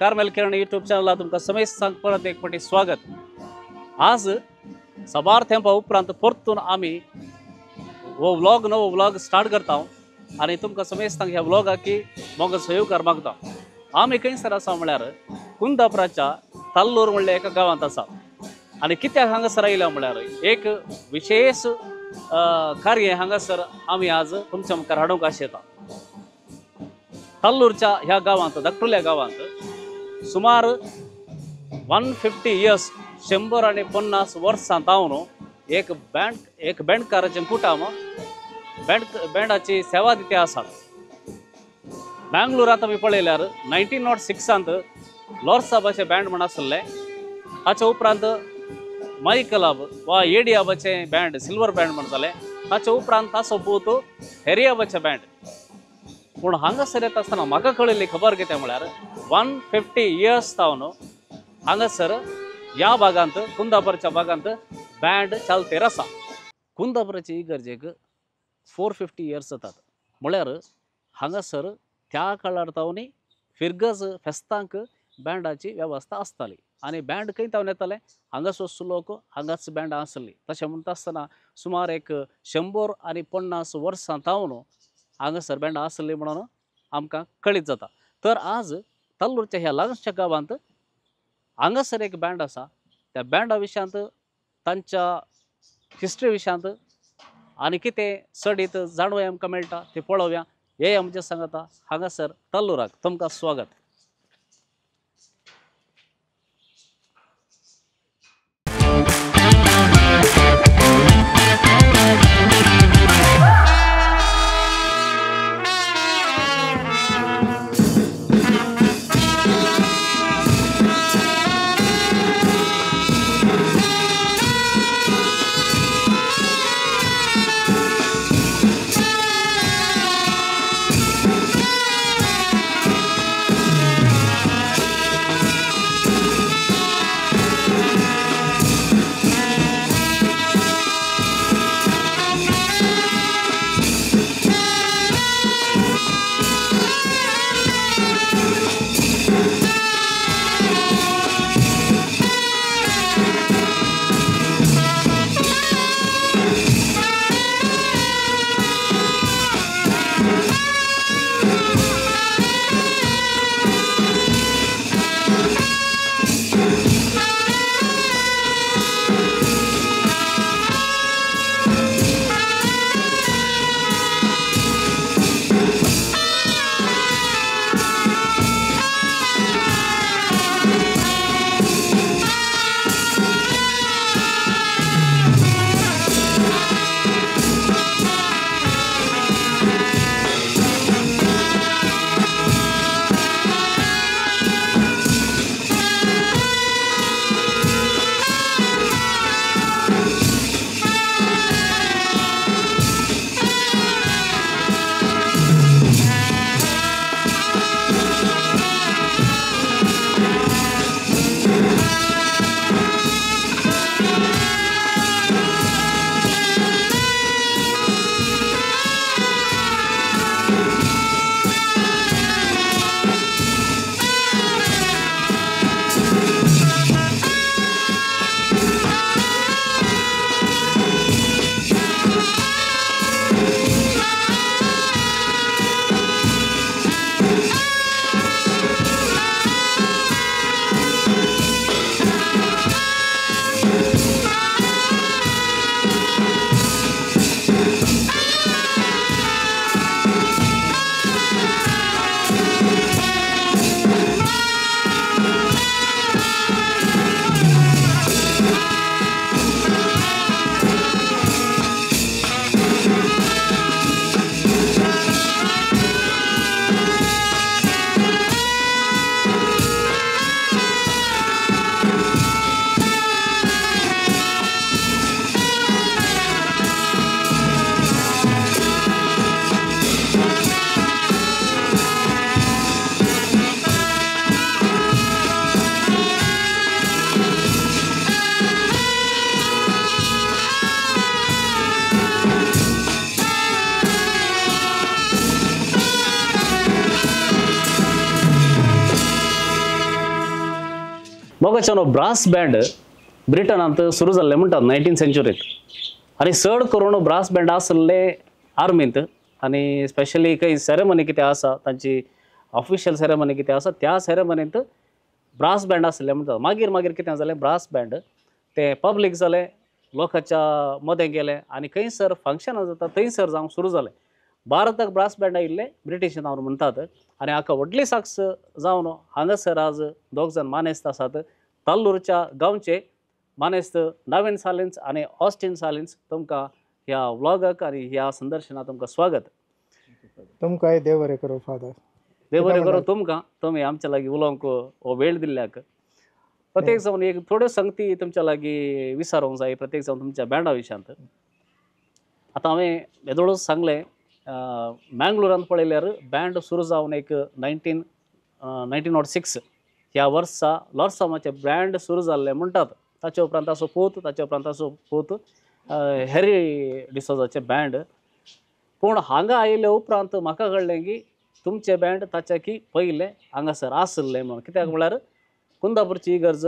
Carmel किरण YouTube चॅनला तुमकां समेस्तांक परत एक फावटी स्वागत। आज साबार तेंपा उपरांत परतून आमी हो व्लॉग नवो व्लॉग स्टार्ट करता आनी तुमकां समेस्तांक ह्या व्लॉगाकी मोग सहयोगार मागता। आमी खंयसर आसा म्हळ्यार कुंदापुराच्या ताल्लूर म्हणल्या एका गांवांत आसा आनी कित्याक हांगासर आयल्या म्हळ्यार एक विशेष कार्य हांगासर आमी आज तुमच्या मुखार हाडूंक आशेता। ताल्लूरच्या ह्या गांवांत धाकटुल्या गांवांत सुमार 150 इयर्स 150 वर्सां तावन एक बँडकाराचें कुटुंब बँडाची सेवा दिते आसात। बेंगलोरांत आमी पळयल्यार 1906 लॉर्साबाचें बँड म्हण आसलें। ताच्या उपरांत मायकलाब वा एडियाबाचें बँड सिल्वर बँड म्हण जालें। ताच्या उपरांत ताचो पूत हेरियाबाचें बँड। पूण हांगासर येता आसतना म्हाका कळिल्ली खबर कितें म्हळ्यार 150 इयर्स तावन हांगासर ह्या भागांत कुंदापुरच्या भागांत बँड चालतेर आसा। कुंदापुराचे इगर्जेक 450 इयर्स जातात म्हळ्यार हांगासर त्या काळार तावन फिरगज फेस्तांक बँडाची वेवस्था आसताली आनी बँड खंय तावन येताले हांगासर लोक हांगाच बँडां आसली। तशें म्हणटा आसतना सुमार एक 150 वर्सां तावन हांगासर बँडां आसली म्हणून आमकां कळीत जाता। तर आज ताल्लूरच्या ह्या लागसच्या गांवांत हांगासर एक बँड आसा। त्या बँडा विशयांत तांच्या हिस्ट्री विशयांत आनी कितें चडीत जाणवय आमकां मेळटा तें पळोवया। हे आमचें सांगता हांगासर ताल्लूराक तुमकां स्वागत। मोगाच्यानो ब्रास बँड ब्रिटनांत सुरू जाल्लें म्हणटात 19th सेंचुरींत आनी चड करून ब्रास बँड आसले आर्मींत आनी स्पेशली खंय सेरेमनी कितें आसा तांची ऑफिशियल सेरेमनी कितें आसा त्या सेरेमनींत ब्रास बँड आसलें म्हणटात. मागीर मागीर कितें जालें ब्रास बँड तें पब्लीक जालें, लोकांच्या मदें गेलें आनी खंयसर फंक्शनां जाता थंयसर जावंक सुरू जालें. भारताक ब्रास बँड आयिल्लें ब्रिटिशान हांव म्हणटात आनी हाका व्हडली साक्ष जावन हांगासर आज दोग जाण मानेस्त आसात. ताल्लूरच्या गांवचे मानेस्त नवीन सालिन्स आनी ऑस्टीन सालिन्स, तुमकां ह्या व्लॉगाक आनी ह्या संदर्शनाक तुमकां स्वागत. तुमकांय देव बरें करूं फादर. देव बरें करूं तुमकां, तुमी आमच्या लागीं उलोवंक हो वेळ दिल्ल्याक. प्रत्येक जावन एक थोड्यो संगती तुमच्या लागीं विचारूंक जाय प्रत्येक जावन तुमच्या बँडा विशयांत. आतां हांवें येदोळूच सांगलें मँगलोरांत पळयल्यार बँड सुरू जावन एक 1906 ह्या वर्सा लॉर्सामाचें बँड सुरू जाल्लें म्हणटात. ताचे उपरांत ताचो पूत, ताचे उपरांत ताचो पूत हॅरी डिसोजाचें बँड. पूण हांगा आयिल्ले उपरांत म्हाका कळ्ळें की तुमचें बँड ताच्या की पयलें हांगासर आसलें म्हणून. कित्याक म्हळ्यार कुंदापूरची इगर्ज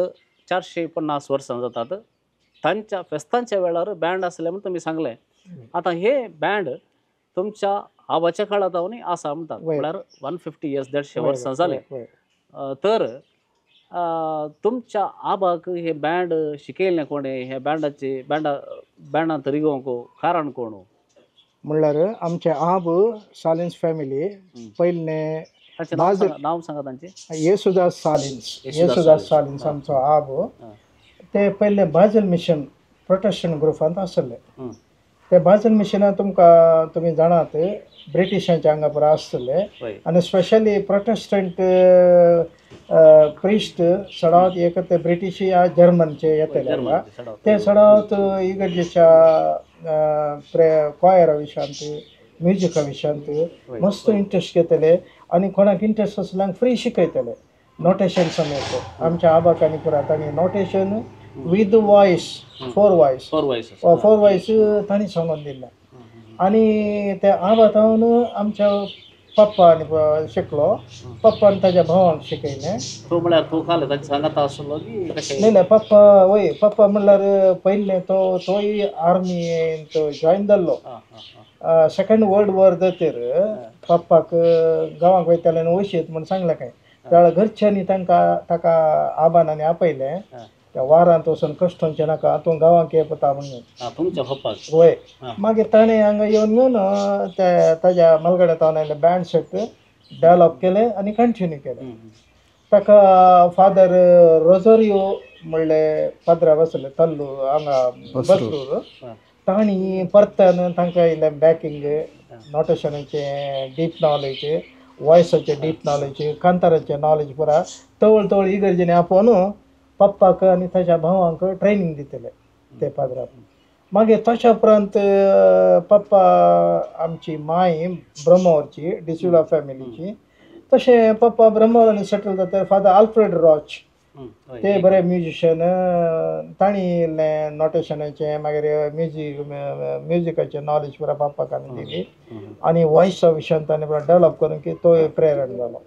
450 वर्सां जातात, तांच्या फेस्तांच्या वेळार बँड आसलें म्हूण तुमी सांगलें. आतां हे बँड तुमच्या आबाच्या काळांत आसा म्हणटात, म्हळ्यार 150 इयर्स 150 वर्सां जालीं. तर तुमच्या आबाक हे बँड शिकयलें कोणें? हे बँडाचे बँडांत रिगोवंक कारण कोण? म्हणल्यार आमचे आब सालिन्स फॅमिली पयलें नांव सांगा तांचें. येसुदास सालिन्स, येसुदास सालिन्स आमचो आब. ते पयले बाजल मिशन प्रोटेस्टंट ग्रुपांत आसले. ते बाजल मिशनां तुमकां तुमी जाणात ब्रिटिशांच्या हांगा पुरा आसतले आनी स्पेशली प्रोटेस्टंट क्रिस्ट सडावत एक ते ब्रिटीश या जर्मनचे येतले ते सडावत इगर्जेच्या क्वायरा विशयांत म्युजिका विशयांत मस्त इंट्रस्ट घेतले आनी कोणाक इंट्रस्ट आसल्यार फ्री शिकयतले नोटेशन समेत. आमच्या आबाक आनी पुरा तांणी notation with voice four voice तांणी सांगून दिलें आनी ते आबा तावन आमच्या पप्पा आनी शिकलो. पप्पान ताज्या भावांक शिकयलें. तूं म्हळ्यार तूं खालें तांचे सांगाता आसलो की कशें? न्ही न्ही पप्पा वय पप्पा म्हणल्यार पयलें तो तोय आर्मींत जॉयन जाल्लो. सेकंड वर्ल्ड वॉर जातीर पप्पाक गांवाक वयताले आनी वयशीत म्हूण सांगलें खंय. त्या घरच्यांनी तांकां ताका आबान आनी आपयलें त्या वारांत वचून कश्टोंचें नाका तूं गांवाक ये पता म्हणून. तुमच्या पप्पाक? वय. मागीर ताणें हांगा येवन घेवन ते ताज्या मलगड्या तावन आयले बँड सेट डेवलप केलें आनी कंटिन्यू केलें. ताका फादर रोजोरियो म्हणले पाद्रा बसले तल्लू हांगा बसरूर, तांणी परत्यान तांकां इल्लें बॅकिंग नोटेशनाचें डीप नॉलेज, वॉयसाचें डीप नॉलेज, कांताराचें नॉलेज पुरा तवळ तवळ इगर्जेनी आपोवन पप्पाक आनी ताच्या भावांक ट्रेनींग दितले ते पाद्राक. मागीर ताच्या उपरांत पप्पा आमची माय ब्रह्मावरची डिसिल्वा फॅमिलीची, तशें पप्पा ब्रह्मावरांनी सेटल जाता. फादर आल्फ्रेड रॉच ते बरे म्युजिशन, तांणी इल्लें नोटेशनाचें मागीर म्युजिकाचें नॉलेज पुरा पप्पाक आमी दिली आनी वॉयसा विशयांत ताणें पुरा डेवलप करून की तोय प्रेरण जालो.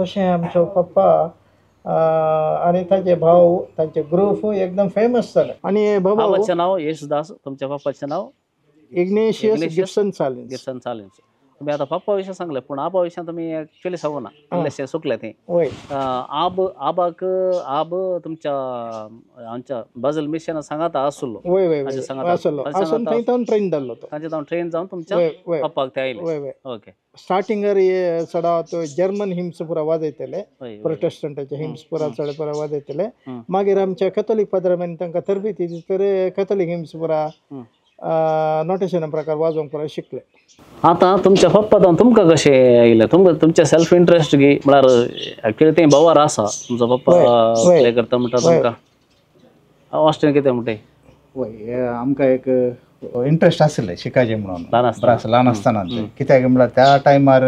तशें आमचो पप्पा आनी ताजे भाव तांचे ग्रुप एकदम फेमस जाले. आनी बाबाचें नांव येशुदास, तुमच्या पप्पाचें नांव इग्नेशियस गिब्सन सालिन्स. गिब्सन सालिन्स. तुमी आतां पप्पा विशय सांगलें पूण आबा विशयान तुमी एक्चुअली सांगू ना, इल्लेशें सुकलें थंय. आब आबाक आब तुमच्या आमच्या बाजल मिशन सांगाता आसलो. ट्रेन जाल्लो तांचे जावन ट्रेन जावन तुमच्या पप्पाक ते आयले. ओके. स्टार्टिंगर चडावत जर्मन हिम्स पुरा वाजयतले, प्रोटेस्टंटाचे हिम्स पुरा चड पुरा वाजयतले. मागीर आमच्या कॅथोलीक पाद्रांनी तांकां तरबेती दिली तर कॅथोलीक हिम्स पुरा नोटेशना प्रकार वाजोवंक पुरा शिकले. आतां तुमच्या पप्पा जावन तुमकां कशें आयलें? तुमकां तुमचें सेल्फ इंट्रस्ट गी म्हळ्यार एक्चुअली तें भोवार आसा तुमचो पप्पा प्ले करता म्हणटा तुमकां ऑस्टीन कितें म्हणटा? वय आमकां एक इंट्रस्ट आसलें शिकायचें म्हणून ल्हान आसतना. कित्याक म्हळ्यार त्या टायमार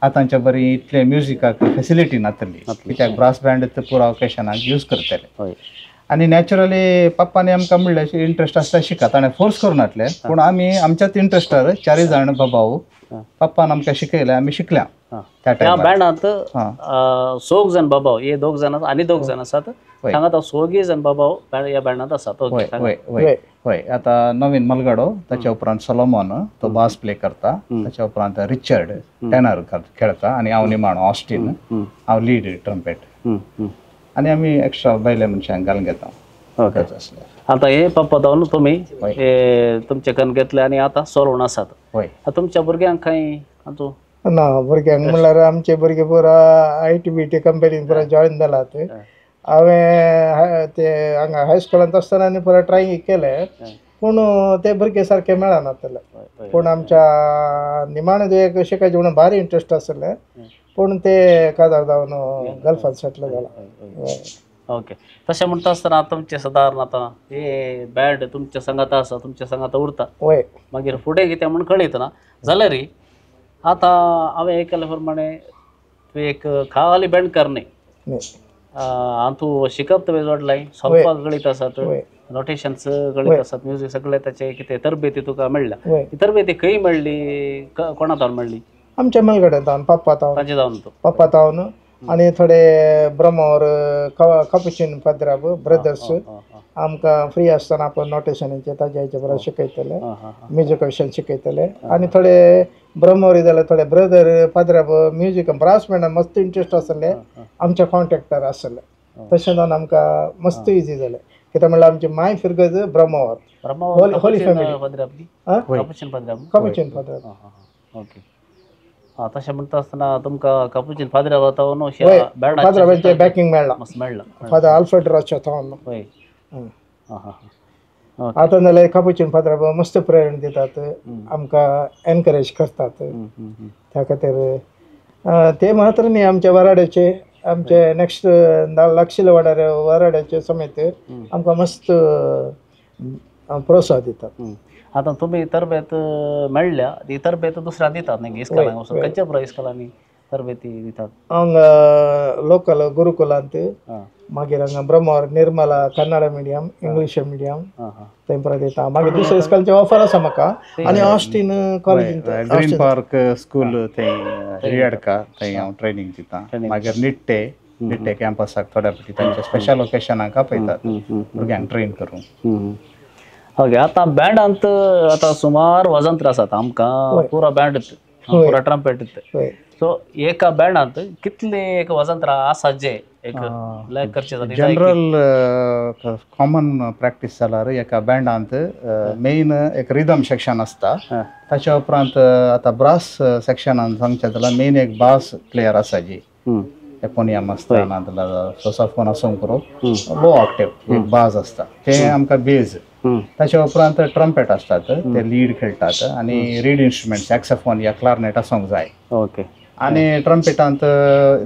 आतांच्या बरी इतलें म्युजिकाक फेसिलिटी नासली, कित्याक ब्रास बँड पुरा ओकेशनाक यूज करताले. आनी नॅचरली पप्पानी आमकां म्हणलें इंट्रस्ट आसता शिका, ताणें फोर्स करून नासलें पूण आमी आमच्याच इंट्रस्टार चारूय जाण बाबाव पप्पान आमकां शिकयलें, आमी शिकल्या त्या ह्या टायमार. बँडांत सोग जाण बाबाव हे दोग जाण आनी दोग जाण आसात हांगा, आतां सोगी जाण बाबाव ह्या बँडांत आसात. हय हय हय हय. आतां नवीन मलगाडो, ताच्या उपरांत सोलोमॉन तो बास प्ले करता, ताच्या उपरांत रिचर्ड टेनर खेळता आनी हांव निमाणो ऑस्टीन, हांव लीड ट्रम्पेट आनी आमी एक्स्ट्रा भायल्या मनशांक घालून घेता. ओके, आतां हे पप्पा जावन तुमी तुमचे कन घेतले आनी आतां सोलोवन आसात. हय. तुमच्या भुरग्यांक कांय आतां ना भुरग्यांक म्हणल्यार आमचे भुरगे पुरा I T B T कंपनीन पुरा जॉयन जालात. हांवें ते हांगा हायस्कुलांत आसतना आनी पुरा ट्राय केलें पूण ते भुरगे सारके मेळनातले. पूण आमच्या निमाणे एक शिकायचें म्हणून भारी इंट्रस्ट आसलें पूण ते काजार जावन गल्फान सेटल जाला. ओके, तशें म्हणटा आसतना तुमचें सादारण आतां हे बँड तुमच्या सांगाता आसा, तुमच्या सांगाता उरता, वय मागीर फुडें कितें म्हूण कळयतना जाल्यार आतां हांवें आयकल्ले प्रमाणे तूं एक खाली बँडकार न्ही, हांव तूं शिकप तुवें जोडलाय, सोंपपाक गळीत आसात, नोटेशन्स गळीत आसात, म्युजीक सगळें ताचें कितें तरबेती तुका मेळ्ळ्या, ही तरबेती खंय मेळ्ळी, कोणा जावन मेळ्ळी? आमच्या मलगड्यान जावन, पप्पा जावन, तांचे जावन तूं पप्पा जावन आनी थोडे ब्रह्मोर कपुचीन पद्राब ब्रदर्स आमकां फ्री आसतना आपण नोटेशनाचे ताजे हाचे बरोबर शिकयतले, म्युजिकेशन शिकयतले. आनी थोडे ब्रह्मोरी जाल्यार थोडे ब्रदर पाद्राब म्युजीक ब्रास बँडान मस्त इंट्रस्ट आसले, आमच्या कॉन्ट्रॅक्टर आसले, तशें जावन आमकां मस्त इजी जालें. कित्याक म्हणल्यार आमची माय फिरगज ब्रह्मोर होली फॅमिली कपुचीन पाद्राब. ओके, तशें म्हणटा आसतना तुमकां कपुचीन फादरा फादराबांचें बॅकिंग मेळ्ळां, मेळ्ळां फादर आल्फ्रेड रोचा थावन. आतां जाल्यार कपुचीन फादरा मस्त प्रेरणा दितात, आमकां एनकरेज करतात. त्या खातीर ते मात्र न्ही आमच्या वराड्याचे, आमचे नेक्स्ट लक्षिले वाड्यार वराड्याचे समेत आमकां मस्त प्रोत्साहन दितात. आतां तुमी तरबेत मेळ्ळ्या ती तरबेत दुसऱ्या दितात न्ही इस्कॉलांक वचून, खंयच्या पुराय इस्कॉलांनी तरबेती दितात? हांगा लोकल गुरुकुलांत, मागीर हांगा Brahmavar Nirmala Kannada medium English medium थंय परत दिता. मागीर दुसऱ्या इस्कॉलाचे ऑफर आसा म्हाका आनी ऑस्टीन कॉलेजींत, ग्रीन पार्क स्कूल थंय हिरियाडका थंय हांव ट्रेनींग दिता. मागीर निट्टे निट्टे कॅम्पसाक थोड्या फावटी तांच्या स्पेशल ओकेशनाक आपयतात भुरग्यांक ट्रेन करूंक. ओके, आतां बँडांत आतां सुमार वाजंत्र आसात आमकां, पुरा बँड पुरा ट्रम्पेट. सो एका बँडांत कितले एक वाजंत्र आसा जे एक लायक करचे? जनरल कॉमन प्रॅक्टीस जाल्यार एका बँडांत मेन एक रिदम सेक्शन आसता, ताच्या उपरांत आतां ब्रास सेक्शनान सांगचें जाल्यार मेन एक बास प्लेयर आसा जी एपोनियम आसता ना जाल्यार सोसाफोन आसूंक पुरो, लो ऑक्टेव एक बाज आसता तें आमकां बेज. ताच्या उपरांत ट्रम्पेट आसतात ते लीड खेळटात आनी रीड इन्स्ट्रुमेंट सॅक्सोफोन या क्लारनेट आसूंक जाय. ओके, आनी ट्रम्पेटांत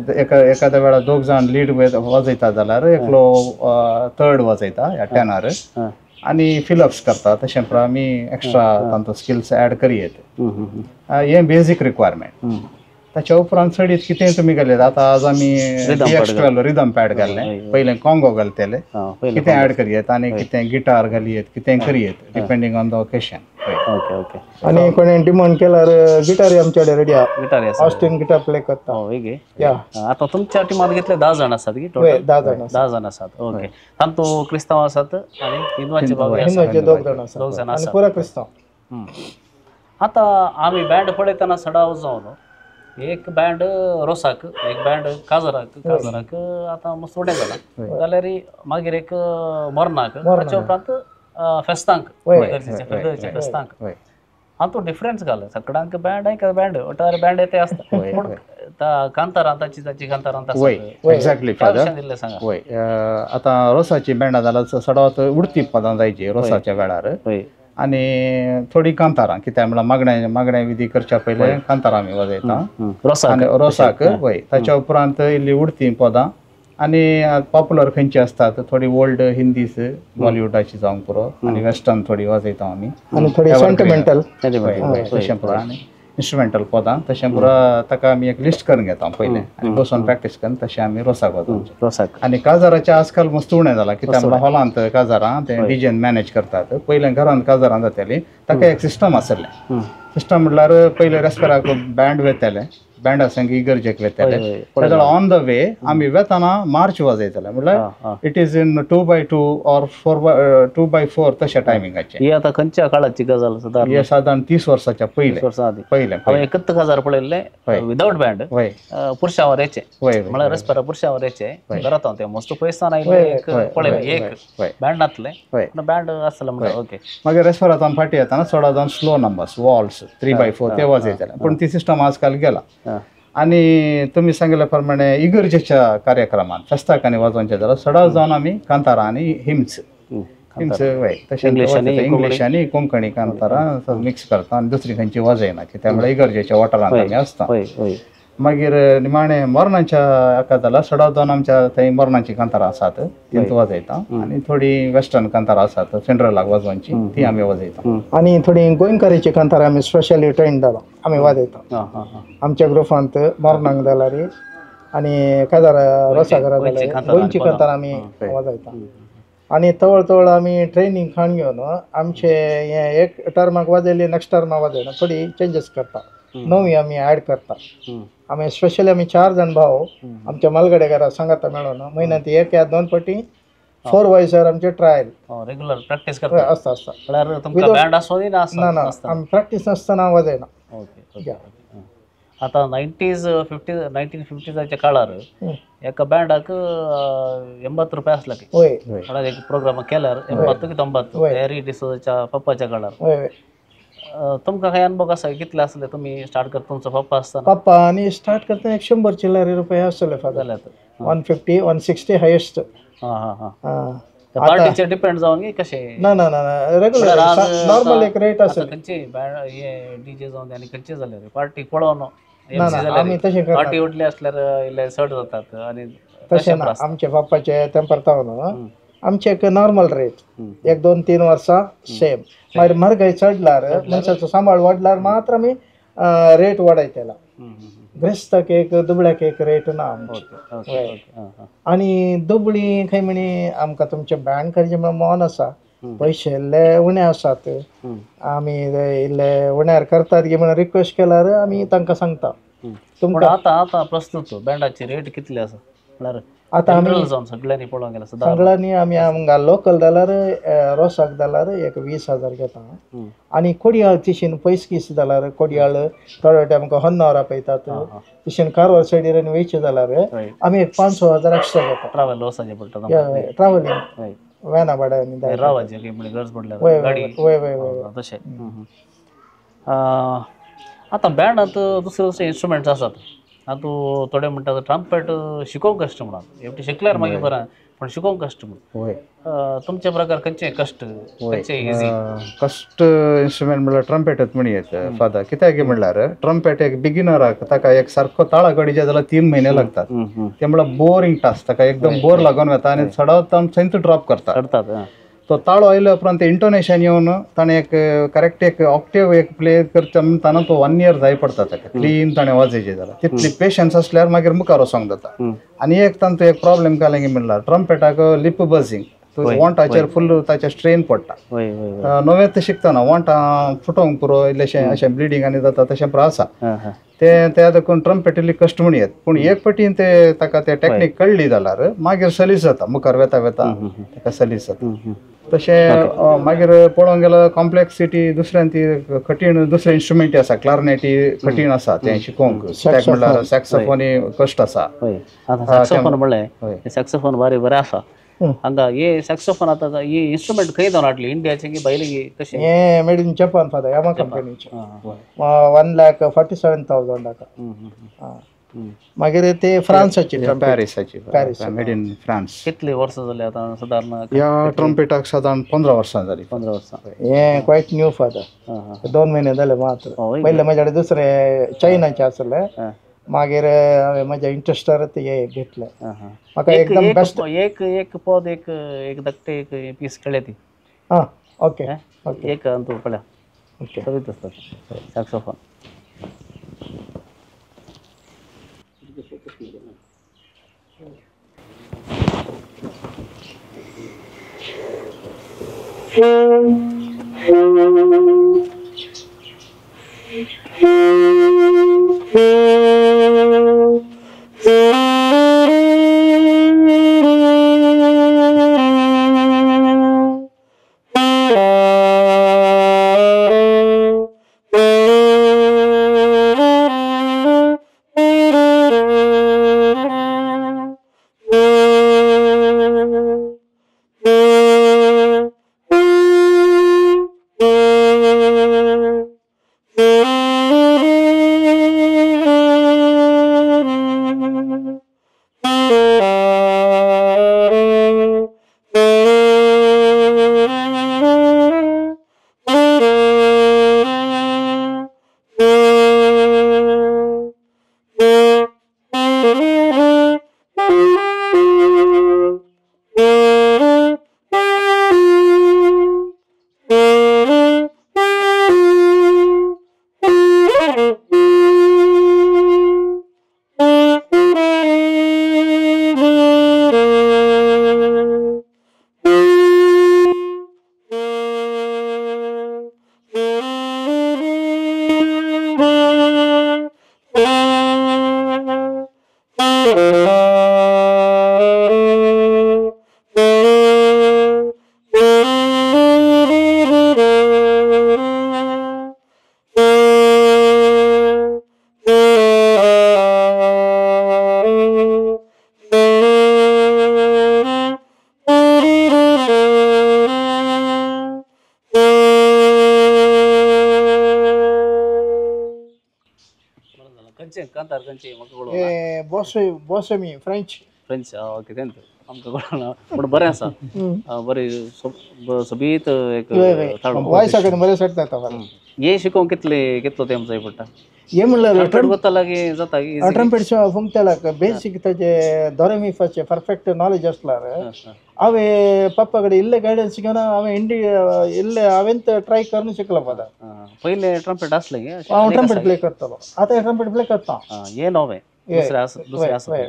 एखाद्या वेळार दोग जाण लीड वाजयता जाल्यार एकलो थर्ड वाजयता या टेनर आनी फिलअप्स करता, तशें प्रमाण आमी एक्स्ट्रा तांचो स्किल्स एड करयेत. हें बेजीक रिक्वायरमेंट. ताच्या उपरांत चडीत कितें तुमी घालयत, आतां आज आमी DX12 rhythm pad घाल्लें, पयलें कॉंगो घालतले, कितें एड करयेत आनी कितें गिटार घालयेत, कितें करयेत depending on the occasion. Okay okay, आनी कोणें डिमांड केल्यार गिटार आमचे कडेन रेडी आहा, गिटार ऑस्टीन गिटार प्ले करता. आतां तुमच्या टिमांत कितले 10 जाण आसात की टोटल? 10 जाण, 10 जाण आसात. ओके, तांतू क्रिस्तांव आसात आनी हिंदवाचे बाबा, हिंदवाचे दोग जाण आसात, दोग जाण आसात, पुरा क्रिस्तांव. आतां आमी बँड पळयतना सडाव जावन एक बँड रोसाक, एक बँड काजराक, काजराक आतां मस्त उणें जालां जाल्यार मागीर एक मरणाक, ताच्या उपरांत फेस्तांक, गरजेच्या फेस्तांक. हातूंत डिफरन्स घाल, सगळ्यांक बँड एक बँड वटार बँड ते आसता पूण कांतारां ताची ताची कांतारां एक्झॅक्टली फादर. वय, आतां रोसाची बँडां जाल्यार सदांच उडती पदां जायची रोसाच्या वेळार आनी थोडीं कांतारां, कित्याक म्हणल्यार मागण्या मागण्या विधी करच्या पयलें कांतारां आमी वाजयता आनी रोसाक. वय, ताच्या उपरांत इल्ली उडती पदां आनी पॉपुलर खंयची आसतात थोडी ओल्ड हिंदीस बॉलिवूडाची जावंक पुरो आनी वेस्टर्न थोडी वाजयता आमी आनी थोडी सेंटिमेंटल तशें पुरो. आनी इन्स्ट्रुमेंटल पदां तशें पुरा ताका आमी एक लिस्ट करून घेता पयलें आनी बसून प्रॅक्टीस करून तशें आमी रोसाक वता. रोसाक. आनी काजाराचें आजकाल मस्त उणें जालां कित्याक म्हणल्यार हॉलांत काजारां ते डिजेन मॅनेज करतात. पयलें घरांत काजारां जातालीं ताका एक सिस्टम आसलें. सिस्टम म्हटल्यार पयलें रेस्पेराक बँड वेताले, बँडा संग इगर्जेक वेताले, जाल्यार ऑन the way आमी वेताना मार्च वाजयताले. म्हटल्यार it is in 2x2 or 4x2 तशें टायमिंगाचें. ही आतां खंयच्या काळाची गजाल सादारण? हे सादारण 30 वर्साच्या पयलें. वर्सां आदी पयलें हांवें एकच काजार पळयल्लें विदावट बँड, पुरशांवर येचे, म्हळ्यार रेस्पेरा पुरशांवर येचे घरांत तें मस्त पयसान आयिल्लें एक पळयलें, एक बँड नासलें पूण बँड आसलें म्हणटा. ओके. मागीर रेस्पेरांत फाटीं येताना चड जावन स्लो नंबर्स वॉल्स 3x4 ते वाजयताले. पूण ती सिस्टम आजकाल गेला. आनी तुमी सांगिल्ल्या प्रमाणे इगर्जेच्या कार्यक्रमांत फेस्ताक आनी वाजोवचें जाल्यार चडाव जावन आमी कांतारां आनी हिम्स हिम्स वय तशें इंग्लीश आनी कोंकणी कांतारां मिक्स करता आनी दुसरी खंयची वाजयना कित्याक म्हळ्यार इगर्जेच्या वाठारांत आमी आसता. मागीर निमाणें मरणाच्या एका जाल्यार चडाव जावन आमच्या थंय मरणाचीं कांतारां आसात तींच वाजयता आनी थोडीं वेस्टर्न कांतारां आसात फिनरलाक वाजोवची ती आमी वाजयता. आनी थोडीं गोंयकाराचीं कांतारां आमी स्पेशली ट्रेन जाला आमी वाजयता आमच्या ग्रुपांत. मरणाक जाल्यार आनी काजार रोसा घरा जाल्यार गोंयची कांतारां आमी वाजयता. आनी तवळ तवळ आमी ट्रेनींग खाण घेवन आमचे हें एक टर्माक वाजयली नेक्स्ट टर्माक वाजयना, थोडी चेंजीस करता, नवी आमी ऍड करता. आमी स्पेशली आमी 4 जाण भाव आमच्या मालगडे घरा सांगाता मेळोन म्हयन्यांत 1 या 2 फावटी 4 वयसर आमचे ट्रायल रेगुलर प्रॅक्टीस करता आसता आसता. म्हळ्यार तुमकां बँड आसो ना ना आमी प्रॅक्टीस नासतना वाजयना. ओके. आतां 1950s काळार एका बँडाक 80 रुपया आसले. म्हळ्यार एक प्रोग्राम केल्यार 80 की 90 हॅरी डिसोजाच्या पप्पाच्या काळार. तुमकां काय अनुभव आसा कितले आसले तुमी स्टार्ट करता तुमचो पप्पा आसतना? पप्पा आनी स्टार्ट करतना 100 चिल्लर रुपया आसले फादर, 150 160 हायेस्ट. हां हां. पार्टीचेर डिपेंड जावन की कशें? ना ना ना रेगुलर नॉर्मल एक रेट आसले. खंयचे बँड हे डीजे जावन आनी खंयचे जाल्यार पार्टी पळोवन आमी तशें पार्टी उठली आसल्यार इल्ले चड जातात आनी तशें ना. आमच्या बाप्पाचे तेंपार जावन आमचे एक नॉर्मल रेट 1 2 3 वर्सां सेम. मागीर म्हारगाय चडल्यार मनशाचो सांबाळ वाडल्यार मात्र आमी रेट वाडयतला. ग्रेस्ताक एक दुबळ्याक एक रेट ना आमची. आनी दुबळी खंय म्हणी आमकां तुमचें बँड करचें म्हणून मन आसा, पयशे इल्ले उणे आसात, आमी इल्ले उण्यार करतात की म्हणून रिक्वेस्ट केल्यार आमी तांकां सांगता. तुमकां आतां आतां प्रस्तूत बँडाची रेट कितली आसा? म्हळ्यार आतां आमी सगळ्यांनी पळोवंक गेल्यार सगळ्यांनी आमी आमकां लोकल जाल्यार रोसाक जाल्यार एक 20,000 घेता. आनी कोडयाळ तिशीन पयस कीस जाल्यार कोडयाळ थोडे वाटे आमकां होन्नावर आपयतात, तिशीन कारवार सायडीर आनी वयचें जाल्यार आमी एक 5-6 हजार एक्स्ट्रा घेता. ट्रॅव्हल वचचें पडटा, ट्रॅव्हलिंग व्हॅना भाड्यान रावाचें गरज पडल्यार गाडी. वय वय वय तशें. आतां बँडांत दुसरे दुसरे इन्स्ट्रुमेंट्स आसात. आतां थोडे म्हणटात ट्रम्पेट शिकोवंक कश्ट म्हणून, एकटे शिकल्यार मागीर बरें पूण शिकोवंक कश्ट म्हणून. तुमचे प्रकार खंयचे कश्ट खंयचे इजी? कश्ट इन्स्ट्रुमेंट म्हणल्यार ट्रम्पेटच म्हणी येत फादर. कित्याक म्हणल्यार ट्रम्पेट एक बिगिनराक ताका एक सारको ताळा गडीचे जाल्यार 3 म्हयने लागतात. ते म्हणल्यार बोरींग टास्क, ताका एकदम बोर लागून वता आनी चडावत थंयच ड्रॉप करता. तो ताळो आयल्या उपरांत इंटोनेशन येवन ताणें एक करेक्ट एक ऑक्टेव एक प्ले करता म्हणटाना तो 1 इयर जाय पडटा ताका क्लीन ताणें वाजयचें जाल्यार. तितली पेशन्स आसल्यार मागीर मुखार वचोंक जाता. आनी एक तांचो एक प्रॉब्लेम कालें की म्हणल्यार ट्रम्पेटाक लिप बझींग, वोंटाचेर फुल ताचेर स्ट्रेन पडटा. नवेंच शिकतना वोंटां फुटोवंक पुरो इल्लेशें अशें ब्लिडींग आनी जाता तशें पुरो आसा ते त्या देखून ट्रम्पेट इल्ली कश्ट म्हण येत. पूण एक पटीन ते ताका ते टॅक्नीक कळ्ळी जाल्यार मागीर सलीस जाता, मुखार वेता वेता ताका सलीस जाता. तशें मागीर पळोवंक गेल्यार कॉम्प्लेक्सिटी दुसऱ्यान ती कठीण दुसरे इन्स्ट्रुमेंट आसा, क्लारनेटी कठीण आसा तें शिकोवंक, कित्याक म्हणल्यार सॅक्सोफोनी कश्ट आसा. सॅक्सोफोन म्हणलें सॅक्सोफोन बारी बरें आसा हांगा. हे सॅक्सोफोन आतां हे इन्स्ट्रुमेंट खंय जावन हाडली, इंडियाचे की भायले की कशें? हे मेड इन जपान फादर, यामा कंपनीचे. 1,47,000 ताका. मागीर ते फ्रांसाची, पॅरिसाची, मेड इन फ्रांस. कितली वर्सां जाली आतां सादारण ह्या ट्रम्पेटाक? सादारण 15 वर्सां जाली. 15 वर्सां. हे क्वायट न्यू फादर, 2 म्हयने जाले मात्र. पयले म्हज्या कडेन दुसरे चायनाचे आसले, मागीर हांवें म्हज्या इंट्रस्टार ते हे घेतले. म्हाका एकदम बेस्ट एक एक पद एक एक धाकटे एक पीस कळ्ळें ती. आं ओके ओके एक अंतू पळया ओके सगळीच आसता सॅक्सोफोन. बोसमी फ्रेंच फ्रेंच ओके तेंत आमकां कळना पूण बरें आसा बरें सोबीत एक वॉयसा कडेन बरें सेट जाता. हें शिकोवंक कितले कितलो तेंप जाय पडटा? हें म्हणल्यार ट्रम्पेट कोत्ता लागीं जाता ट्रम्पेट फुंकतेल्याक बेसीक ताजे दोरेमिफाचे परफेक्ट नॉलेज आसल्यार हांवें पप्पा कडेन इल्लें गायडन्स घेवन हांवें इंडिया इल्लें हांवें ट्राय करून शिकलो पदा. पयलें ट्रम्पेट आसलें हांव ट्रम्पेट प्ले करतालो. आतां ट्रम्पेट प्ले करता. हें नवें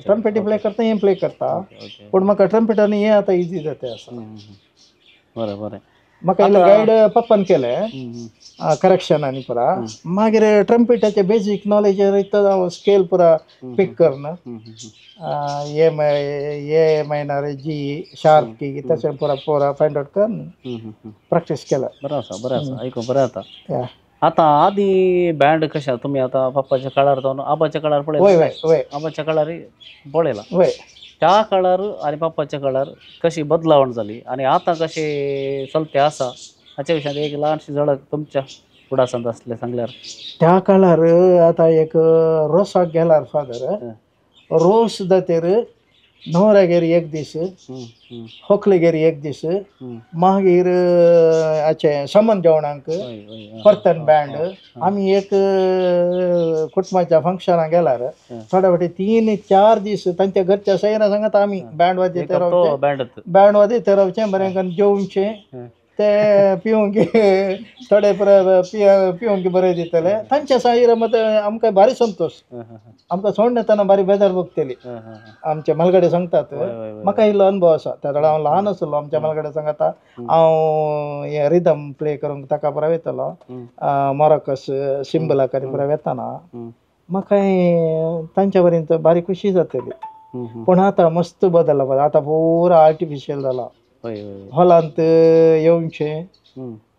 ट्रम्पेट प्ले करता हें प्ले करता पूण म्हाका ट्रम्पेट आनी हें आतां इजी जाता आसा. बरें बरें म्हाका इल्लें गायड पप्पान केलें करेक्शन आनी पुरा मागीर ट्रम्पेटाचे बेजीक नॉलेज हांव स्केल पुरा पीक करून A minor G sharp key तशें पुरा पुरा फायंड आवट करून प्रॅक्टीस केला. बरें आसा बरें आसा आयकूंक बरें जाता. आतां आदी बँड कशें तुमी आतां पप्पाच्या काळार जावन आबाच्या काळार पळयला? आबाच्या काळार पळयला. त्या काळार आनी पप्पाच्या काळार कशी बदलावण जाली आनी आतां कशें चलते आसा हाच्या विशयांत एक ल्हानशी झळक तुमच्या फुडासांत आसलें सांगल्यार. त्या काळार आतां एक रोसाक गेल्यार फादर रोस जातेर न्हवऱ्यागेर एक दीस होकलेगेर एक दीस मागीर हाचें समन जेवणाक परतन बँड. आमी एक कुटुंबाच्या फंक्शनाक गेल्यार थोड्या फावटी 3-4 दीस तांच्या घरच्या सयऱ्यां सांगता आमी बँड वाजयत रावचें बँड वाजयत रावचें बरें करून जेवचें ते पिवंक थोडे पिवंक बरें दितले तांच्या सायर मत आमकां भारी संतोश. आमकां सोडून येतना भारी बेजार भोगतली. आमचे म्हालगडे सांगतात म्हाका इल्लो अनुभव आसा. त्या वेळार हांव ल्हान आसलो. आमच्या म्हालगडे सांगता हांव हें रिदम प्ले करूंक ताका पुरा वयतालो मोरकस सिंबलाक आनी पुरा वेताना म्हाका तांच्या बरें भारी खुशी जातली. पूण आतां मस्त बदलला. आतां पुरा आर्टिफिशियल जाला. हॉलांत येवचें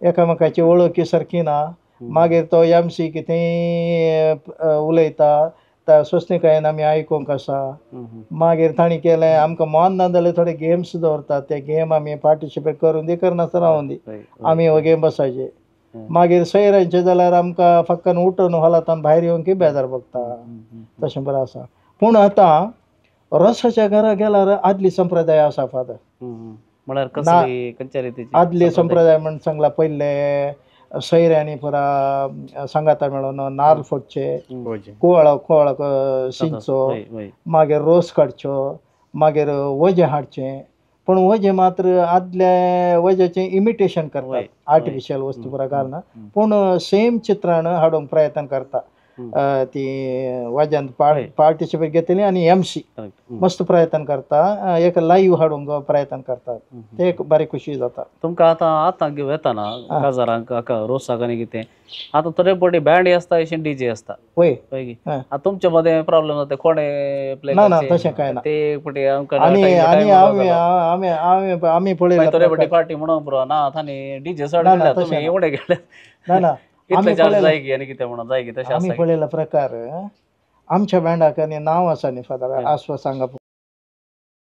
एकामेकाची वळखी सारकी ना. मागीर तो एम सी कितेंय उलयता त्या सोंसणीकायेन आमी आयकूंक आसा. मागीर तांणी केलें आमकां मन ना जाल्यार थोडे गेम्स दवरतात. ते गेम आमी पार्टिसिपेट करून दी करनासतना रावूं दी आमी हो गेम बसायचे. मागीर सोयऱ्यांचे जाल्यार आमकां फक्कन उठून हॉलांतल्यान भायर येवंक की बेजार भोगता तशें बरें आसा. पूण आतां रोसाच्या घरा गेल्यार आदली संप्रदाय आसा फादर. आदले संप्रदाय म्हण सांगला पयले सोयऱ्यांनी पुरा सांगाता मेळून नार्ल फोडचे कुवळो कुवळाक शिंचो मागीर रोस काडचो मागीर वजें हाडचें. पूण वजें मात्र आदल्या वजेचें इमिटेशन करतात आर्टिफिशियल वस्तू पुरा घालना पूण सेम चित्रान हाडूंक प्रयत्न करता. ती वाज्यांत पार्टिसिपेट घेतली आनी एम सी मस्त प्रयत्न करता, एक लायव्ह हाडूंक प्रयत्न करतात, ते एक बरी खुशी जाता. तुमकां आतां आतां वेताना काजारांक रोसाक आनी कितें आतां थोडे पटी बँड आसता अशें डी जे आसता वय, आतां तुमचे मदें प्रॉब्लम जाता कोणे प्ले ना ना तशें कांय ना ते पटी आमकां आनी आनी आमी आमी आमी पळयला थोडे पटी पार्टी म्हणून पुरो ना आतां डी जे चड तुमी एवढे गेले ना ना इतले चार्ज जाय की आनी कितें म्हणून जाय की तशें आमी पळयला प्रकार. आमच्या बँडाक आनी नांव आसा न्ही फादर आस्वा सांगा,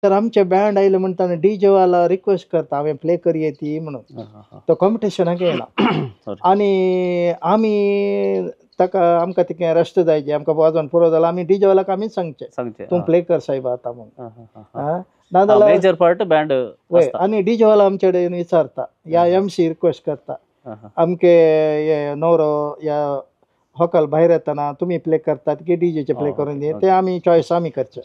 तर आमचे बँड आयले म्हणटा डी जे वाला रिक्वेस्ट करता हांवें प्ले करये ती म्हणून, तो कॉम्पिटिशनाक येयना आनी आमी ताका आमकां तिकें रेस्ट जायचे, आमकां वाजोवन पुरो जाल्यार आमी डी जे वालाक आमीच सांगचें तूं प्ले कर सायबा आतां म्हणून, नाजाल्यार मेजर पार्ट बँड वय. आनी डी जे वाला आमचे कडेन विचारता या एम सी रिक्वेस्ट करता आमके हे नवरो या होकल भायर येतना तुमी प्ले करतात की डी जेचे प्ले करून दी, ते आमी चॉयस आमी करचे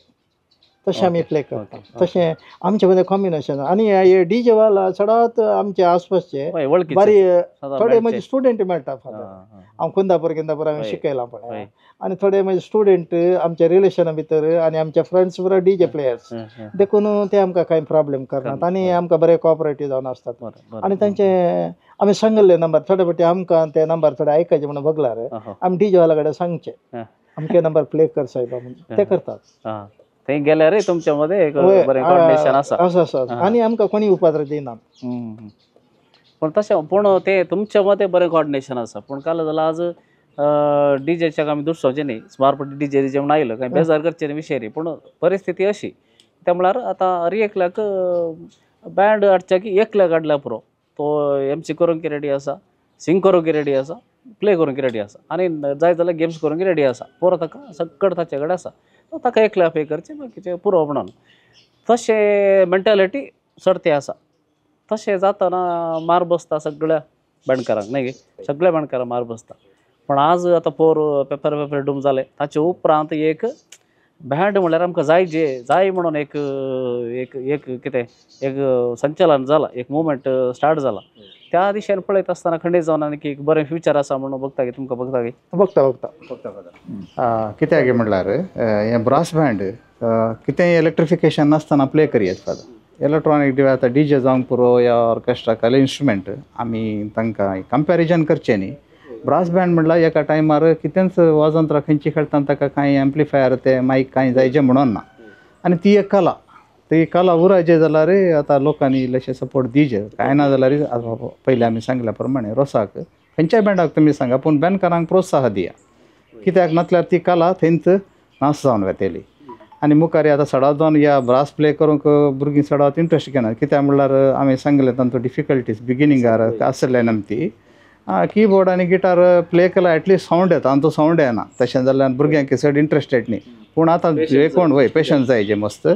तशें आमी प्ले करता, तशें आमचे मदें कॉम्बिनेशन. आनी हे डी जे वाला चडात आमचे आसपासचे बरी थोडे म्हजे स्टुडंट मेळटा फादर, हांव कुंदापूर किंदापूर हांवें शिकयलां पळय, आनी थोडे म्हजे स्टुडंट आमच्या रिलेशना भितर आनी आमचे फ्रेंड्स बरो डी जे प्लेयर्स, देखून ते आमकां कांय प्रॉब्लेम करनात आनी आमकां बरे कॉपरेटीव जावन आसतात. आनी तांचे आमी सांगिल्ले नंबर थोडे फावटी आमकां ते नंबर थोडे आयकायचे म्हणून बगलार आमी डी जे वाला कडेन सांगचे आमचे नंबर प्ले कर सायबा म्हणून, ते करतात. थंय गेल्यार तुमच्या मदें एक बरें कॉर्डिनेशन आसा आसा आसा आनी आमकां कोणी उपद्र दिना. पूण तशें पूण ते तुमच्या मदें बरें कॉर्डिनेशन आसा, पूण काल जाल्यार आज डी जेच्याक आमी दुसरोचें न्ही सुमार पटी डी जे म्हणून आयलो कांय बेजार करचें न्ही विशय न्ही, पूण परिस्थिती अशी त्या म्हळ्यार आतां हर एकल्याक बँड हाडच्या की एकल्याक हाडल्यार पुरो, तो एम सी करूंक रेडी आसा, सिंग करूंक रेडी आसा, प्ले करूंक रेडी आसा आनी जाय जाल्यार गेम्स करूंक रेडी आसा, पुरो ताका सगळें ताचे कडेन आसा, तो ताका एकल्या पे करचें बाकीचें पुरो म्हणून तशें मेंटालिटी चड तें आसा. तशें जातना मार बसता सगळ्या बँडकारांक न्ही, सगळ्या बँडकारांक मार बसता. पूण आज आतां पोर पेपर पेपर डूम जाले ताचे उपरांत एक बँड म्हणल्यार आमकां जाय जे जाय म्हणून एक एक एक कितें एक संचलन जाला, एक मुवमेंट स्टार्ट जाला. त्या दिशेन पळयत आसतना खंडीत जावन आनी एक बरें फ्युचर आसा म्हणून बघता की तुमकां बघता की बघता बघता कित्याक म्हणल्यार हें ब्रास बँड कितेंय इलेक्ट्रिफिकेशन नासतना प्ले करयेत फादर, इलेक्ट्रॉनीक डिवायस आतां डी जे जावंक पुरो या ऑर्केस्ट्रा खाली इन्स्ट्रुमेंट आमी तांकां कंपॅरिजन करचें न्ही. ब्रास बँड म्हणल्यार एका टायमार कितेंच वाजंत्रां खंयची खेळटा ताका कांय एम्प्लिफायर ते मायक कांय जायचें म्हणून ना, आनी ती एक कला, ती कला उरायचे जाल्यार आतां लोकांनी इल्लेशे सपोर्ट दिवचे, कांय ना जाल्यार पयलीं आमी सांगल्या प्रमाणे रोसाक खंयच्याय बँडाक तुमी सांगा पूण बँडकारांक प्रोत्साह दिया, कित्याक नासल्यार ती कला थंयच नाश जावन वतली. आनी मुखार आतां सडात जावन ह्या ब्रास प्ले करूंक भुरगीं चडावत इंट्रस्ट घेनात, कित्याक म्हणल्यार आमी सांगलें तांचो डिफिकल्टीज बिगिनींगार आसलें न्ही ती किबोर्ड आनी गिटार प्ले केल्यार एटलिस्ट सावंड येता, आनी तो सावंड येना तशें जाल्यार भुरग्यांक चड इंट्रस्टेड न्ही. पूण आतां कोण वय पेशन्स जाय जे मस्त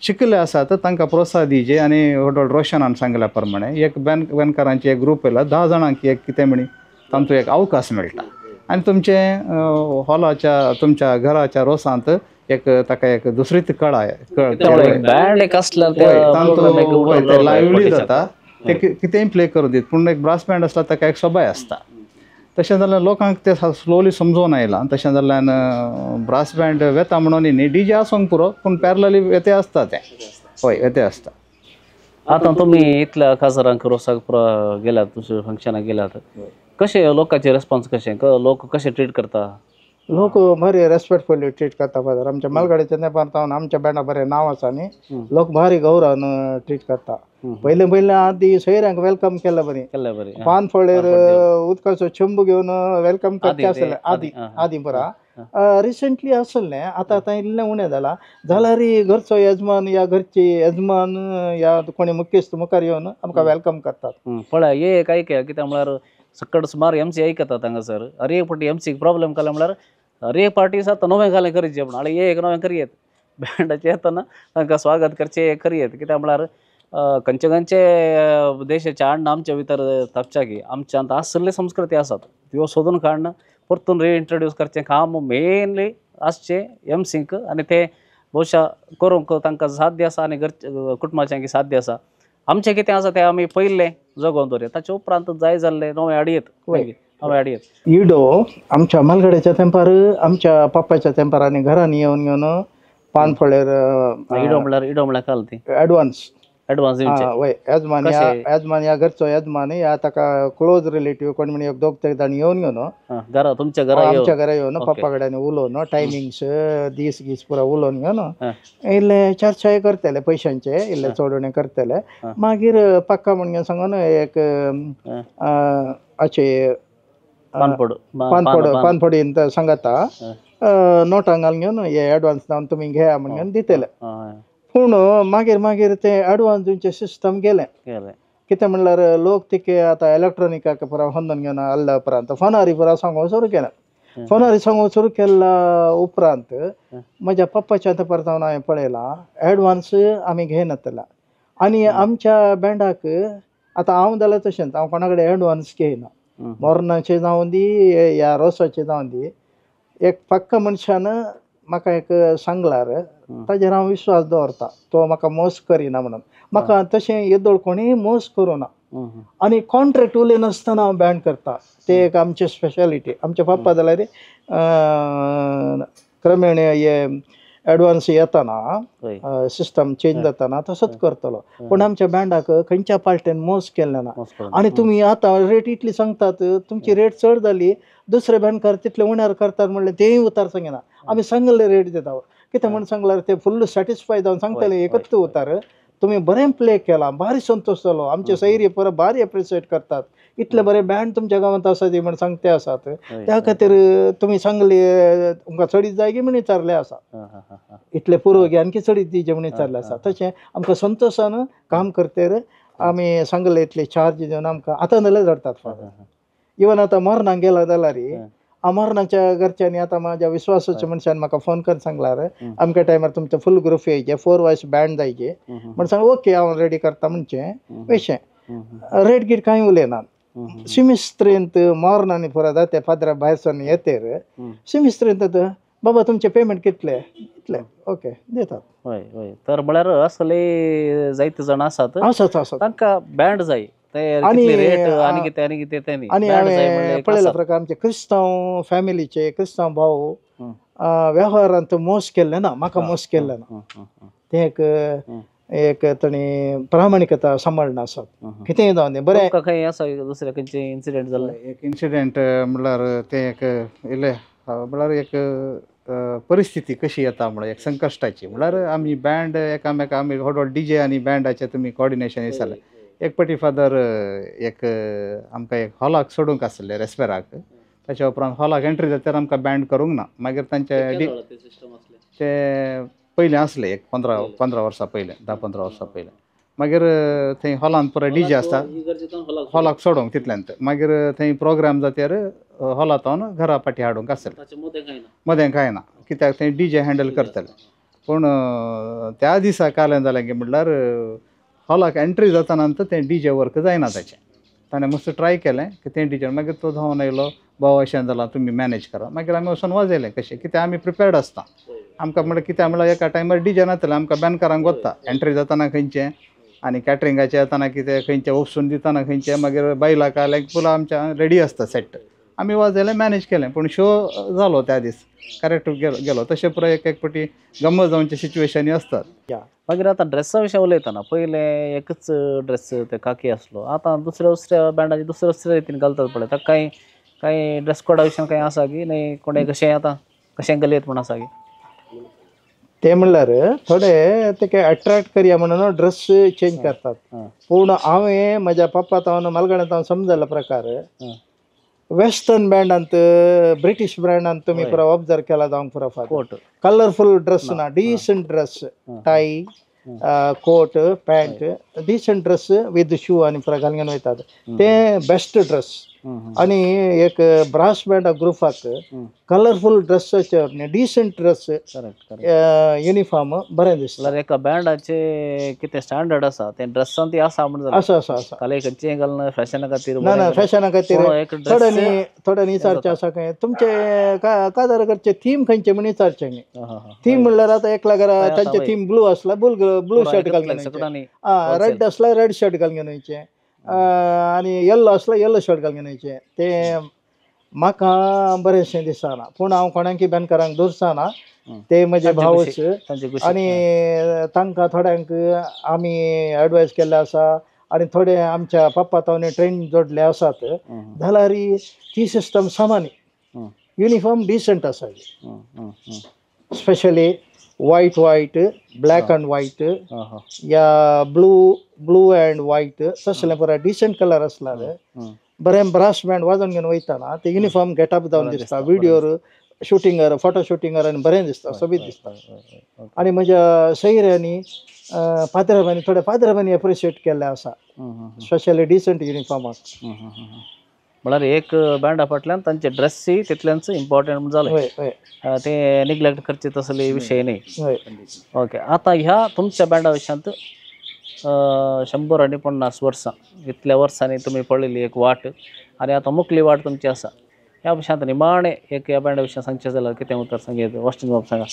शिकिल्ले आसात तांकां प्रोत्साहन दिवचें. आनी व्हड रोशनान सांगल्या प्रमाणे एक बँडकारांचे एक ग्रूप येयला 10 जाणांक एक कितें म्हणी तांचो एक अवकाश मेळटा आनी तुमचें हॉलाच्या तुमच्या घराच्या रोसांत एक ताका एक दुसरीच कळा तांचो लायवली जाता, ते कितेंय प्ले करूं दीत पूण एक ब्रास बँड आसता ताका एक सोबाय आसता. तशें जाल्यार लोकांक तें स्लोली समजून आयलां, तशें जाल्ल्यान ब्रास बँड वेता म्हणून न्ही डी जे आसूंक पुरो पूण पॅरलली वेते आसता तें, हय वेते आसता. आतां तुमी इतल्या काजारांक रोसाक पुरो गेल्यात, दुसऱ्या फंक्शनाक गेल्यात, कशें लोकांचे रेस्पॉन्स कशें, लोक कशें ट्रीट करता? लोक बरे रेस्पेक्टफुली ट्रीट करता फादर. आमच्या मालगाडीच्या तेंपार जावन आमच्या बँडा बरें नांव आसा न्ही, लोक भारी गौरवान ट्रीट करता. पयलें पयलें आदी सोयऱ्यांक welcome केलें बरें, पान फळेर उदकाचो चेंबू घेवन welcome करचें आसलें आदी आदी पुरा. रिसंटली आसलें, आतां आतां इल्लें उणें जालां. जाल्यार घरचो येजमान या घरची येजमान या कोणी मुखेस्त मुखार येवन आमकां welcome करतात. पळय एक आयकया कित्याक म्हळ्यार सकट सुमार एम सी आयकतात हांगासर. अरे एक फावटी एम सीक प्रॉब्लेम केलो म्हळ्यार अरे एक पार्टी आतां नवें घालें करचें म्हण आनी एक नवें करयेत बँडाचें येतना तांकां स्वागत करचें करयेत. कित्याक म्हळ्यार खंयचे खंयचे देशाचे अन्न आमच्या भितर थापच्या की आमच्यांत आसले संस्कृती आसात त्यो सोदून काडून परतून रिइंट्रोड्यूस करचें काम मेनली आसचें एम सीक आनी तें बहुशा करूंक तांकां साध्य आसा आनी घरचे कुटुंबाच्यांक साध्य आसा. आमचें कितें आसा तें आमी पयलें जगोवन दवरया ताचे उपरांत जाय जाल्लें नवें हाडयेत नवें हाडयेत. इडो आमच्या मालगड्याच्या तेंपार आमच्या पप्पाच्या तेंपार आनी घरान येवन घेवन पान फळेर इडो म्हणल्यार इडो म्हणल्यार काल ती एडवान्स एडवान्स दिवचे वय येजमान येजमान ह्या घरचो येजमान ह्या ताका क्लोज रिलेटीव कोण म्हण एक दोग तेग जाण येवन घेवन घरा तुमच्या घरा आमच्या घरा येवन पप्पा कडेन उलोवन टायमिंग्स दीस गीस पुरा उलोवन घेवन इल्ले चर्चाय करतले पयशांचे इल्ले चड उणें करतले मागीर पक्का म्हणून सांगून एक अशें पानपड पानपड पानपडीन सांगता नोटां घालून घेवन हे एडवान्स जावन तुमी घेया म्हणून दितले. पूण मागीर मागीर ते एडवान्स दिवचें सिस्टम गेलें. कितें म्हणल्यार लोक तिके आतां इलेक्ट्रॉनिकाक पुरा होंदोन घेवन आयल्या उपरांत फोनारी पुरा सांगूंक सुरू केलें. फोनारी सांगूंक सुरू केल्या उपरांत म्हज्या पप्पाच्या तेंपार जावन हांवें पळयलां एडवान्स आमी घेयनातला आनी आमच्या बँडाक आतां हांव जाल्यार तशेंच हांव कोणा कडेन एडवान्स घेयना मोरनाचें जावं दी या रोसाचें जावं दी एक पक्का मनशान म्हाका एक सांगल्यार ताजेर हांव विश्वास दवरता तो म्हाका मोस करिना म्हणून. म्हाका तशें येदोळ कोणीय मोस करूं ना आनी कॉन्ट्रॅक्ट उलयनासतना हांव बँड करता ते एक आमची स्पेशालिटी. आमचे पप्पा जाल्यार क्रमेण हे एडवान्स येताना सिस्टम चेंज जाताना तसोच करतलो पूण आमच्या बँडाक खंयच्या पार्टेन मोस केल्ले ना. आनी तुमी आतां रेट इतली सांगतात तुमची रेट चड जाली दुसरे बँडकार तितले उण्यार करतात म्हणलें तेंय उतार सांगिना आमी सांगले रेट दिता कितें म्हण सांगल्यार ते फुल्ल सॅटिस्फाय जावन सांगतले एकच उतार तुमी बरें प्ले केलां भारी संतोश जालो आमचे सैरी परत भारी एप्रिशिएट करतात इतले बरें बँड तुमच्या गांवांत आसा ती म्हण सांगते आसात त्या खातीर तुमी सांगले तुमकां चडीत जाय की म्हण विचारलें आसा इतले पुरो घे आणखी चडीत दिवचे म्हण विचारलें आसा. तशें आमकां संतोशान काम करतेर आमी सांगले इतले चार्ज दिवन आमकां आतां जाल्यार धाडटात फादर. इवन आतां मरणाक गेला जाल्यार मरणाच्या घरच्यांनी आतां म्हाज्या विश्वासाच्या मनशान म्हाका फोन करून सांगल्यार अमक्या टायमार तुमचो फूल ग्रुप येयचे 4 वॉयस बँड जायचे म्हण सांग ओके हांव रेडी करता म्हणचें वयशें रेट गीट कांय उलयना. सिमिस्त्रेंत मरणांनी पुरा जाता फादरा भायर सरून येतेर सिमिस्त्रेंत बाबा तुमचें पेमेंट कितले इतले ओके दितात. हय हय तर म्हळ्यार असले जायते जाण आसात आसात आसात तांकां बँड जाय आनी आनी हांवें पळयल्या प्रकार आमचे क्रिस्तांव फॅमिलीचे क्रिस्तांव भाव वेव्हारांत मोस केल्ले ना म्हाका मोस केल्ले ना तें एक एक ताणी प्रामाणिकता सांबाळना आसात कितेंय जावं दी बरें. खंय आसा दुसरे खंयचे इन्सिडेंट जाल्ले? एक इन्सिडेंट म्हणल्यार तें एक इल्लें म्हणल्यार एक परिस्थिती कशी येता म्हणल्यार एक संकश्टाची म्हणल्यार आमी बँड एकामेका आमी व्हड व्हड डीजे आनी बँडाचें तुमी कॉर्डिनेशन विचारलें. एक पटी फादर एक आमकां एक हॉलाक सोडूंक आसलें रेस्पेराक ताच्या उपरांत हॉलाक एंट्री जाता आमकां बँड करूंक ना मागीर तांचे ते पयलें आसलें एक 15 वर्सां पयलें 10-15 वर्सां पयलें मागीर थंय हॉलान पुराय डीजे आसता हॉलाक सोडूंक तितल्यान मागीर थंय प्रोग्राम जात्यार हॉलांत घरा फाटीं हाडूंक आसलें मदें कांय ना कित्याक थंय डीजे हँडल करतले. पूण त्या दिसा कालें जालें की म्हणल्यार हॉलाक एंट्री जाताना तें डीजे वर्क जायना ताचें ताणें मस्त ट्राय केलें की तें डीजे मागीर तो धांवन आयलो भाव अशें जालां तुमी मॅनेज करा मागीर आमी वचून वाजयलें कशें कित्याक आमी प्रिपेर्ड आसता आमकां म्हणल्यार कित्याक म्हणल्यार एका टायमार डीजे नातलें आमकां बँडकारांक वता एंट्री जाताना खंयचें आनी कॅटरिंगाचें येताना कितें खंयचें उपसून दिताना खंयचें मागीर बायलां काल्याक पुलां आमच्या रेडी आसता सेट आमी वाजयलें मॅनेज केलें पूण शो जालो त्या दीस करेक्ट गेलो गेलो तशें पुराय एक एक फावटी गम्मत जावचे सिच्युएशनूय आसतात. मागीर आतां ड्रेसा विशय उलयतना पयलें एकच ड्रेस ते काकी आसलो आतां दुसऱ्या दुसऱ्या बँडाचे दुसऱ्या दुसऱ्या रितीन घालतात पळय ताका कांय कांय ड्रेस कोडा विशयान कांय आसा की न्ही कोणें कशें आतां कशें घालयत म्हूण आसा की ते म्हणल्यार थोडे तेका एट्रेक्ट करया म्हणून ड्रेस चेंज करतात पूण हांवें म्हज्या पप्पा तावन मालगड्या तावन समजल्लो प्रकार वेस्टर्न बँडांत ब्रिटीश ब्रँडांत तुमी पुरा ऑब्जर्व केला जावंक पुरा फादर कलरफूल ड्रेस ना decent dress tie coat pant decent dress with shoe आनी पुरा घालून वयतात ते बेस्ट ड्रेस. आनी एक ब्रास बँडा ग्रुपाक कलरफूल ड्रेसाचे डिसंट ड्रेस युनिफॉर्म बरें दिसता. एका बँडाचे कितें स्टँडर्ड आसा तें ड्रेसान ती आसा म्हण आसा आसा आसा खाली खंयचें घालना फॅशना खातीर ना ना फॅशना खातीर थोड्यांनी थोड्यांनी विचारचें आसा खंय तुमचे काजार करचे थीम खंयचे म्हण विचारचें न्ही. थीम म्हणल्यार आतां एकल्या घरा तांचे थीम ब्लू आसला ब्लू शर्ट घालून वयचें, रेड आसला रेड शर्ट घालून वयचें आनी येल्लो आसला येल्लो शर्ट घालून वयचें. तें म्हाका बरेंशें दिसना पूण हांव कोणाकी बँडकारांक धरचना, ते म्हजे भावच आनी तांकां थोड्यांक आमी एडवायस केल्ले आसा आनी थोडे आमच्या पप्पा तावनी ट्रेन जोडले आसात जाल्यार ती सिस्टम सामान्य युनिफॉर्म डिसंट आसा, specially white white black and white या ब्लू ब्लू अँड व्हायट तसलें पुराय डिसंट कलर आसल्यार बरें ब्रास बँड वाजोवन घेवन वयतना ते युनिफॉर्म गेटअप जावन दिसता. व्हिडियोर शुटिंगार फोटो शुटिंगार आनी बरें दिसता, सोबीत दिसता. आनी म्हज्या सैऱ्यांनी पाद्राबांनी थोड्या पाद्राबांनी एप्रिशिएट केल्लें आसा स्पेशली डिसंट युनिफॉर्माक. म्हळ्यार एक बँडा फाटल्यान तांचे ड्रेसूय तितलेंच इम्पॉर्टंट जालें, ते निग्लेक्ट करचे तसले विशय न्ही. ओके, आतां ह्या तुमच्या बँडा विशयांत 150 वर्सां इतल्या वर्सांनी तुमी पळयली एक वाट आनी आतां मुखली वाट तुमची आसा. ह्या विशयांत निमाणें एक ह्या बँडा विशयान सांगचें जाल्यार कितें उतर सांगीत ऑस्टीन बाब सांगा.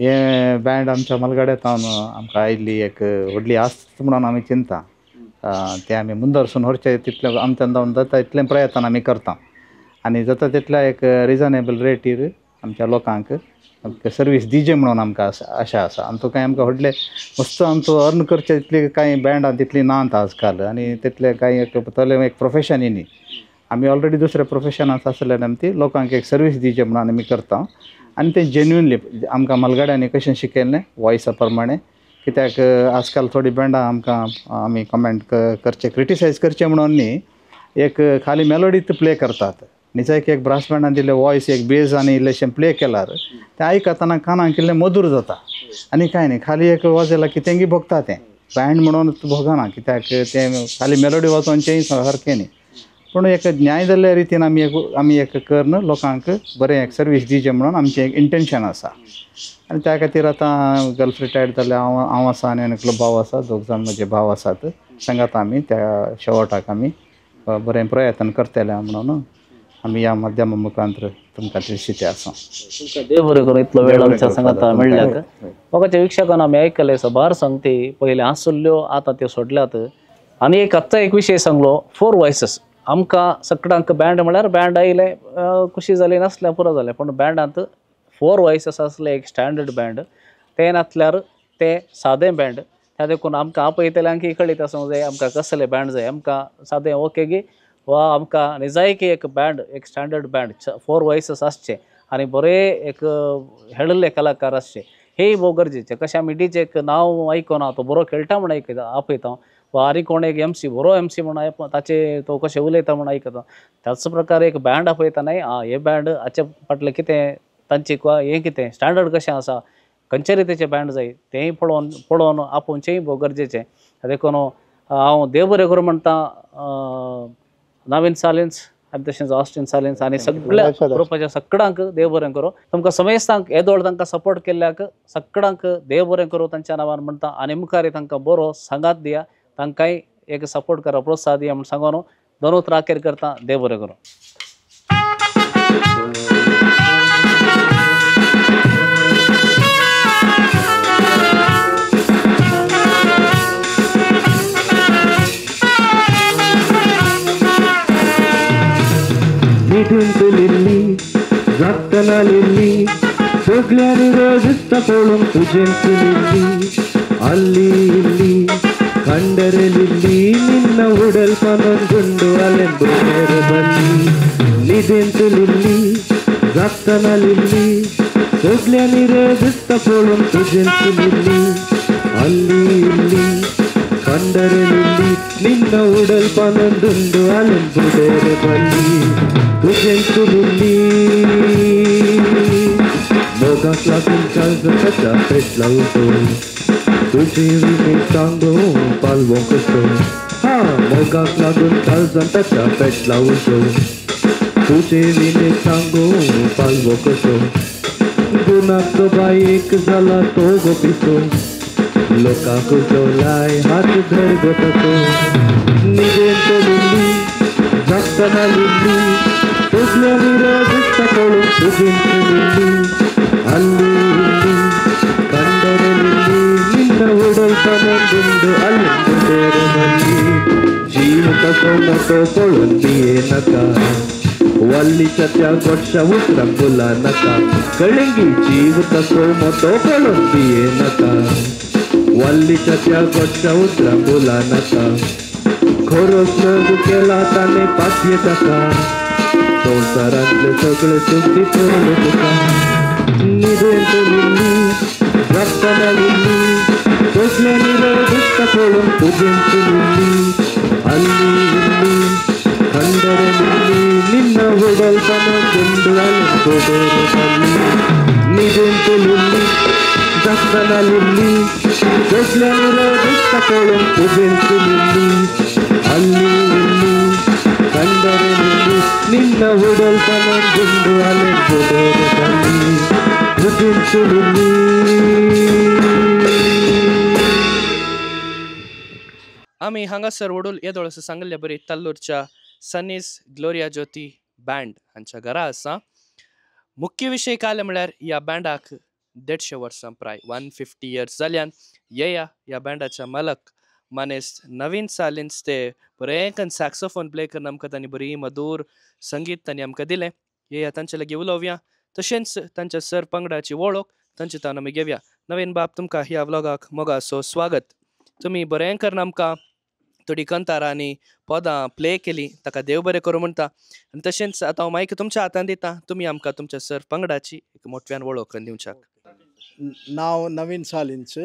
हें बँड आमच्या मलगड्या तावन आमकां आयिल्ली एक व्हडली आस्त म्हणून आमी चिंता, तें आमी मुंदरसून व्हरचें तितलें आमच्यान जावन जाता तितलें प्रयत्न आमी करता आनी जाता तितल्या एक रिजनेबल रेटीर आमच्या लोकांक सर्वीस दिवची म्हणून आमकां आशा आसा. आनी तो कांय आमकां व्हडले वस्तू आमचो अर्न करचे तितली कांय बँडां तितलीं नात आजकाल आनी तितलें कांय एक तलें एक प्रोफेशनय न्ही. आमी ऑलरेडी दुसऱ्या प्रोफेशनांत आसल्यान आमी ती लोकांक एक सर्वीस दिवची म्हणून आमी करता आनी तें जेन्युनली आमकां मलगड्यांनी कशें शिकयलें वॉयसा प्रमाणे, कित्याक आजकाल थोडीं बँडां आमकां आमी कमेंट करचे क्रिटिसायज करचें म्हणून न्ही, एक खाली मेलोडीत प्ले करतात. निजायक एक ब्रास बँडान दिल्लें वॉयस एक बेज आनी इल्लेशें प्ले केल्यार तें आयकतना कानाक इल्लें मधूर जाता आनी कांय न्ही. खाली एक वाजयल्यार कितेंगी भोगता तें बँड म्हणून भोगना, कित्याक तें खाली मेलोडी वाजोवचेंय सारकें न्ही. पूण एक न्याय जाल्ल्या रितीन आमी एक करून लोकांक बरें एक सर्वीस दिवचें म्हणून आमचें एक इंटेन्शन आसा. आनी त्या खातीर आतां गल्फ रिटायर्ड जाल्यार हांव हांव आसा आनी एकलो भाव आसा, दोग जाण म्हजे भाव आसात, सांगात आमी त्या शेवटाक आमी बरें प्रयत्न करतले म्हणून आमी ह्या माध्यमा मुखांतर तुमकां दिसते आसा. देव बरें करूं इतलो वेळ आमच्या सांगाता मेळ्ळ्याक. मोगाच्या विक्षकान आमी आयकलें सबार सांगती पयलीं आसल्ल्यो आतां त्यो सोडल्यात. आनी एक आत्तां एक विशय सांगलो 4 वॉयसीस. आमकां सगळ्यांक बँड म्हळ्यार बँड आयलें खुशी जाली नासल्यार पुरो जालें, पूण बँडांत 4 वॉयसीस आसले एक स्टँडर्ड बँड, तें नासल्यार तें सादें बँड. त्या देखून आमकां आपयतल्यांक कळीत आसूंक जाय आमकां कसलें बँड जाय. आमकां सादें ओके गी वा आमकां निजायकी एक बँड एक स्टँडर्ड बँड 4 वॉयसीस आसचें आनी बरें एक हेळिल्ले कलाकार आसचे, हेय भोव गरजेचें. कशें आमी डीजेक नांव आयकना तो बरो खेळटा म्हूण आयकता आपयता वा आनी कोण एक एमसी बरो एमसी म्हूण ताचे तो कशें उलयता म्हूण आयकता, त्याच प्रकारे एक बँड आपयता न्ही हे बँड हाचे फाटलें कितें तांची हें कितें स्टँडर्ड कशें आसा खंयचे रितीचें बँड जाय तेंय पळोवन पळोवन आपोवचेंय भोव गरजेचें. देखून हांव देव बरें करूं म्हणटा नवीन सालेन्स आनी तशेंच ऑस्टीन सालेन्स आनी सगळ्या ग्रुपाच्या सगळ्यांक देव बरें करूं. तुमकां समेस्तांक येदोळ तांकां सपोर्ट केल्ल्याक सगळ्यांक देव बरें करूं तांच्या नांवान म्हणटा आनी मुखार तांकां बरो सांगात दिया, तांकांय एक सपोर्ट करा प्रोत्साहन दिया म्हूण सांगून दोन उतरां अखेर करता. देव बरें करूं. निधून जागतना लिल्ली सगळ्यांनी दिसता पळोवंक तुजेंच लिल्ली आल्ली इल्ली ಕಂಡರೆ ಲಿಲ್ಲಿ ನಿನ್ನ ಉಡಲ್ ಪನೊಂದುಂಡು ಅಲೆಂಬು ಬೇರೆ ಬಲ್ಲಿ ನಿದೆಂತು ಲಿಲ್ಲಿ ಜಾಗ್ತನ ಲಿಲ್ಲಿ ಸೊಗ್ಲ್ಯಾನಿ ರೇದಿಸ್ತ ಪೋಳುಂ ತುಜೆಂತು ಲಿಲ್ಲಿ ಅಲ್ಲಿ ಇಲ್ಲಿ ಕಂಡರೆ ಲಿಲ್ಲಿ ನಿನ್ನ ಉಡಲ್ ಪನೊಂದುಂಡು ಅಲೆಂಬು ಬೇರೆ ಬಲ್ಲಿ ತುಜೆಂತು ಲಿಲ್ಲಿ मोगाक लागून काळजाच्या पेटला उठो तुझे विणे सांगो पालवो कसो हा मोगाक लागून काळजान ताच्या पेटला उजो तुजे विणे सांगो पालवो कसो गुणाक तो बाय एक जाला तो गो पिसो लोकांक उजो लाय हात धर गो तसो निदेंत लिल्ली जागतना लिल्ली तुजल्या निरो दिसता पळोवन तुजेंत लिल्ली अल्ली इल्ली कंदरे लिल्ली निन्न उडयतना गुंड अल्ली जीव कसो मोटो पळोवन दिये नाका वल्लीच्या त्या गोडशा उतरांक बोला नाका कळंगी जीव कसो मोटो पळोवन दिये नाका वल्लीच्या त्या गोडशा उतरांक बोला नाका खरोच मोग केला ताणें पातये ताका संवसारांतले सगळे सुख दितले तुका निदेंत लिल्ली जागतना लिल्ली तसले निरो दिसता पळोवन तुजेंत लिल्ली अल्ली इल्ली खंडरे लिल्ली निन्न उडलतना गुंड आले निदेंत लिल्ली जागतना लिल्ली तसले निरो दिसता पळोवन तुजेंत लिल्ली अल्ली इल्ली खंडरे लिल्ली निन्न उडलतना गुंड आले तुजेंत लिल्ली. आमी हांगासर वडूल येदोळ असं सांगिल्ले बरी तल्लूरच्या सनीज ग्लोरिया ज्योती बँड हांच्या घरा आसा. मुख्य विशय काल म्हळ्यार ह्या बँडाक 150 वर्सां प्राय 150 इयर्स जाल्यान येया ह्या बँडाच्या मालक मानेस्त नवीन सालिन्स ते बरें सॅक्सोफोन प्ले करून आमकां तांणी बरी मधूर संगीत तांणी आमकां दिलें. येया तांचे लागीं उलोवया तशेंच तांच्या सर पंगडाची वळख तांचे तावन आमी घेवया. नवीन बाब तुमकां ह्या व्लॉगाक मोगाचो स्वागत. तुमी बरें करून आमकां थोडी कंतारां आनी पदां प्ले केली ताका देव बरें करूं म्हणटा आनी तशेंच आतां हांव मायक तुमच्या हातान दिता तुमी आमकां तुमच्या सर पंगडाची एक मोटव्यान वळख दिवच्याक. नांव नवीन सालिन्स,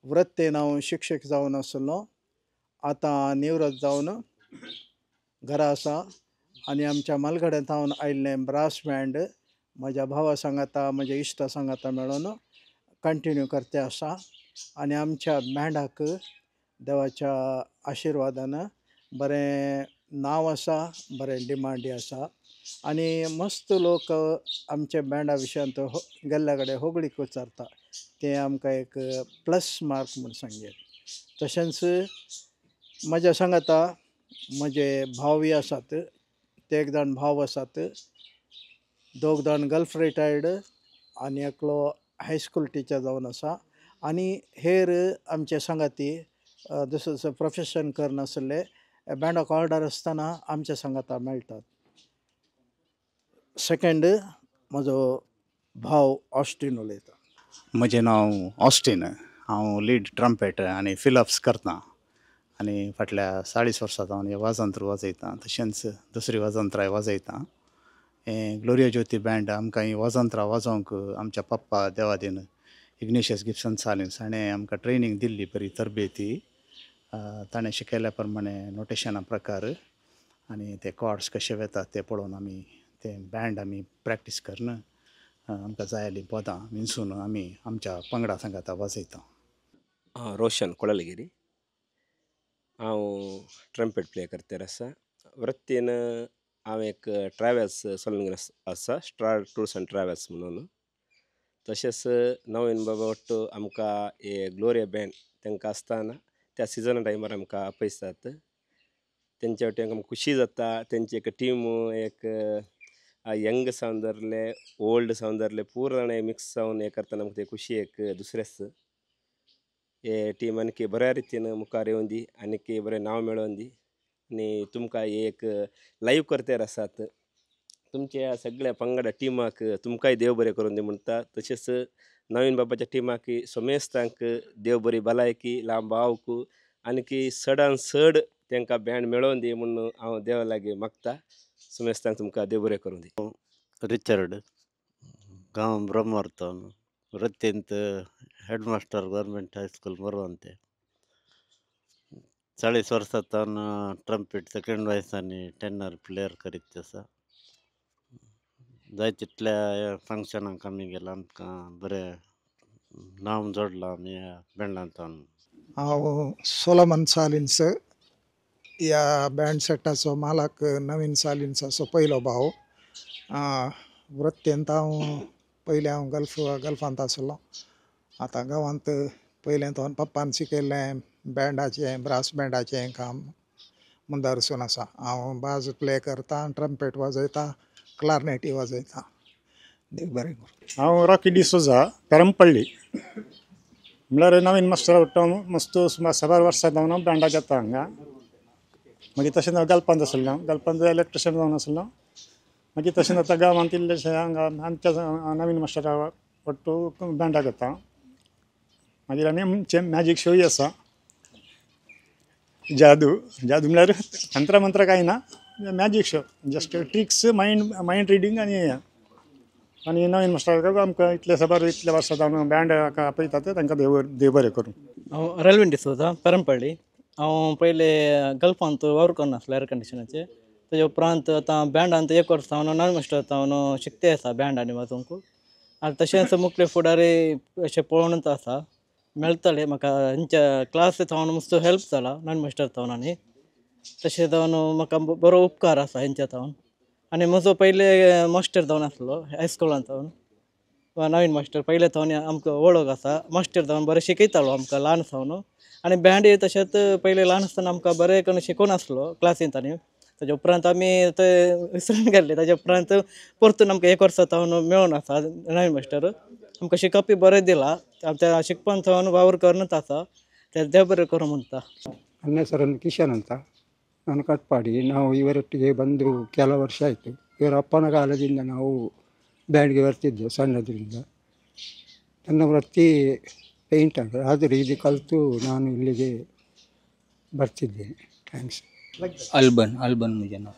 वृत्तेन हांव शिक्षक जावन आसलो, आतां निवृत्त जावन घरा आसा आनी आमच्या मालगड्यां थावन आयिल्लें ब्रास बँड म्हज्या भावा सांगाता म्हज्या इश्टा सांगाता मेळोन कंटिन्यू करते आसा आनी आमच्या बँडाक देवाच्या आशिर्वादान बरें नांव आसा, बरें डिमांडी आसा आनी मस्त लोक आमच्या बँडा विशयांत गेल्ल्या कडेन होगळीक विचारता तें आमकां एक प्लस मार्क म्हूण सांगें. तशेंच म्हज्या सांगाता म्हजे भावूय आसात, ते एक जाण भाव आसात, दोग जाण गल्फ रिटायर्ड आनी एकलो हायस्कूल टिचर जावन आसा आनी हेर आमचे सांगाती दुसरें प्रोफेशन करनासले बँडाक ऑर्डर आसतना आमच्या सांगाता मेळटात. सेकेंड म्हजो भाव ऑस्टीन उलयता. म्हजें नांव ऑस्टीन, हांव लीड ट्रम्पेट आनी फिलप्स करता आनी फाटल्या 40 वर्सां हांव हें वाजंत्र वाजयता तशेंच दुसरी वाजंत्राय वाजयता. हें ग्लोरिया ज्योती बँड आमकां हीं वाजंत्रां वाजोवंक आमच्या पप्पा देवादीन इग्नेशियस गिब्सन सालिन्स हाणें आमकां ट्रेनींग दिल्ली बरी तरबेती. ताणें शिकयल्या प्रमाणे नोटेशना प्रकार आनी ते कॉर्ड्स कशे वेतात ते पळोवन आमी ते बँड आमी प्रॅक्टीस करून आमकां जाय आसलीं पदां विंचून आमी आमच्या पंगडा सांगाता वाजयता. हांव रोशन कोळलगिरी, हांव ट्रम्पेट प्ले करता आसा. वृत्तीन हांव एक ट्रॅवल्स चलोवन आसा, स्टार टूर्स अँड ट्रॅवल्स म्हणून. तशेंच नवीन बाबा वट्टू आमकां हे ग्लोरिया बँड तांकां आसतना त्या सिजना टायमार आमकां आपयतात. तेंच्या वटेन आमकां खुशी जाता. तेंची एक टीम एक यंग जावन धरले ओल्ड जावन धरले पूरा जाणां मिक्स जावन हें करतना आमकां ते खुशी एक दुसरेंच. हे टीम आनीक बऱ्या रितीन मुखार येवन दी आनीक बरें नांव मेळोवन दी आनी तुमकां एक लायव करतेर आसात तुमच्या सगळ्या पंगडा टिमाक तुमकांय देव बरें करून दी म्हणटा. तशेंच नवीन बाबाच्या टिमाक समेस्तांक देव बरी भलायकी लांब आवक आनीक चडान चड तांकां बँड मेळोवन दी म्हूण हांव देवा लागीं मागता. समेस्तांक तुमकां देव बरें करूं दी. रिचर्ड, गांव ब्रह्मवर्तन, वृत्तींत हेडमास्टर गव्हर्मेंट हायस्कूल मोरवंते. 40 वर्सां तावन ट्रम्पेट सेकंड वॉयस आनी टेनर प्लेयर करीत आसा. जाय तितल्या फंक्शनाक आमी गेला, आमकां बरें नांव जोडलां आमी ह्या बँडांत. हांव सोलोमन सालिन्स, ह्या बँड सेटाचो मालक नवीन सालिन्साचो पयलो भाव. वृत्तेंत हांव पयलें हांव गल्फांत आसलो. आतां गांवांत पयलें तो पप्पान शिकयल्लें बँडाचें ब्रास बँडाचें काम मुंदारसून आसा. हांव बाज प्ले करता, ट्रम्पेट वाजयता, क्लारनेटी वाजयता. देव बरें करूं. हांव रॉकी डिसोजा, पेरमपल्ली. म्हणल्यार नवीन मास्टर वाटतो मस्त सुमार साबार वर्सां जावन हांव बँडाक येता हांगा. मागीर तशेंच हांव गल्फांत आसलो, गल्फांत इलेक्ट्रिशियन जावन आसलो. मागीर तशेंच आतां गांवांत इल्लेशें हांगा आमच्या नवीन मास्टरा वट्टू बँडाक येता. मागीर आनी आमचें मॅजीक शोय आसा, जादू. जादू म्हणल्यार तंत्र मंत्र कांय ना, magic show, just tricks, mind reading. आनी आनी नवीन मास्टराक आमकां इतले साबार इतले वर्सां जावन बँड आपयतात, तांकां देव देव बरें करूं. हांव रेल्वेन डिसोजा, पेरमपल्ली. हांव पयले गल्फांत वावर करून आसलो एअर कंडिशनाचेर. तेजे उपरांत आतां बँडांत एक वर्स हांव नवीन मास्टर हांव शिकते आसा बँड आनी वाजोवंक. आनी तशेंच मुखले फुडारी अशें पळोवनूच आसा मेळटले म्हाका. हेंच्या क्लास जावन मस्त हेल्प जाला नवीन मास्टर जावन. आनी तशें जावन म्हाका बरो उपकार आसा हेंच्या जावन. आनी म्हजो पयले मास्टर जावन आसलो हायस्कुलांत जावन नवीन मास्टर पयले जावन आमकां वळख आसा. मास्टर जावन बरें शिकयतालो आमकां ल्हान सावन. आनी बँड तशेंच पयले ल्हान आसतना आमकां बरें करून शिकोवन आसलो क्लासींत. आनी ताजे उपरांत आमी ते विसरून गेल्ले. ताजे उपरांत परतून आमकां एक वर्सा जावन मेळून आसा नवीन मास्टर. आमकां शिकपय बरें दिलां, आमच्या शिकपान जावन वावर करूनच आसा. ते देव बरें करूं म्हणटा. ನನ್ನ ಹೆಸರನ್ನು ಕಿಶನ್ ಅಂತ. ನಾನು ಕಟ್ಪಾಡಿ. ನಾವು ಇವರೊಟ್ಟಿಗೆ ಬಂದು ಕೆಲ ವರ್ಷ ಆಯಿತು. ಇವರ ಅಪ್ಪನ ಕಾಲದಿಂದ ನಾವು ಬ್ಯಾಂಡ್ಗೆ ಬರ್ತಿದ್ದೆವು ಸಣ್ಣದರಿಂದ. ನನ್ನ ವೃತ್ತಿ ಪೇಂಟರ್, ಆದರೆ ಇದು ಕಲಿತು ನಾನು ಇಲ್ಲಿಗೆ ಬರ್ತಿದ್ದೇನೆ. Thanks. अल्बन अल्बन म्हजें नांव.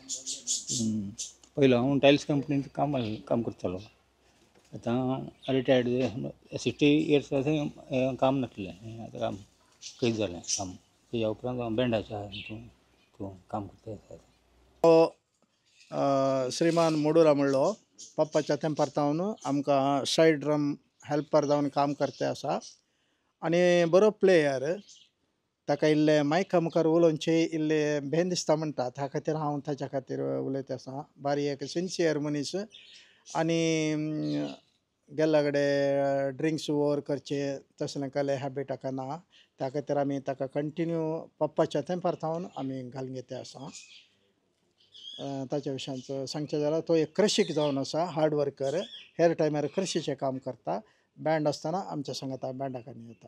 पयलो हांव टायल्स कंपनींत काम काम करतालो. आतां रिटायर्ड 60 इयर्स अशें काम नासलें, आतां काम कैद जालें काम. तेज्या उपरांत हांव बँडाच्या हितून काम करता. श्रीमान मोडुरा म्हणलो पप्पाच्या तेंपार जावन आमकां सायड ड्रम हेल्पर जावन काम करते आसा. आनी बरो प्लेयर. ताका इल्लें मायका मुखार उलोवचें इल्लें भेन दिसता म्हणटा, त्या खातीर हांव ताच्या खातीर उलयत आसा. बारी एक सिन्सियर मनीस. आनी गेल्ल्या कडेन ड्रिंक्स ओवर करचें तसलें कसलें हॅबिट ताका ना. त्या खातीर आमी ताका कंटिन्यू पप्पाच्या तेंपार सावन आमी घालून घेते आसा. ताच्या विशयांत सांगचें जाल्यार तो एक कृशीक जावन आसा, हार्ड वर्कर. हेर टायमार कृशीचें काम करता. बँड आसतना आमच्या सांगाता बँडाक येता.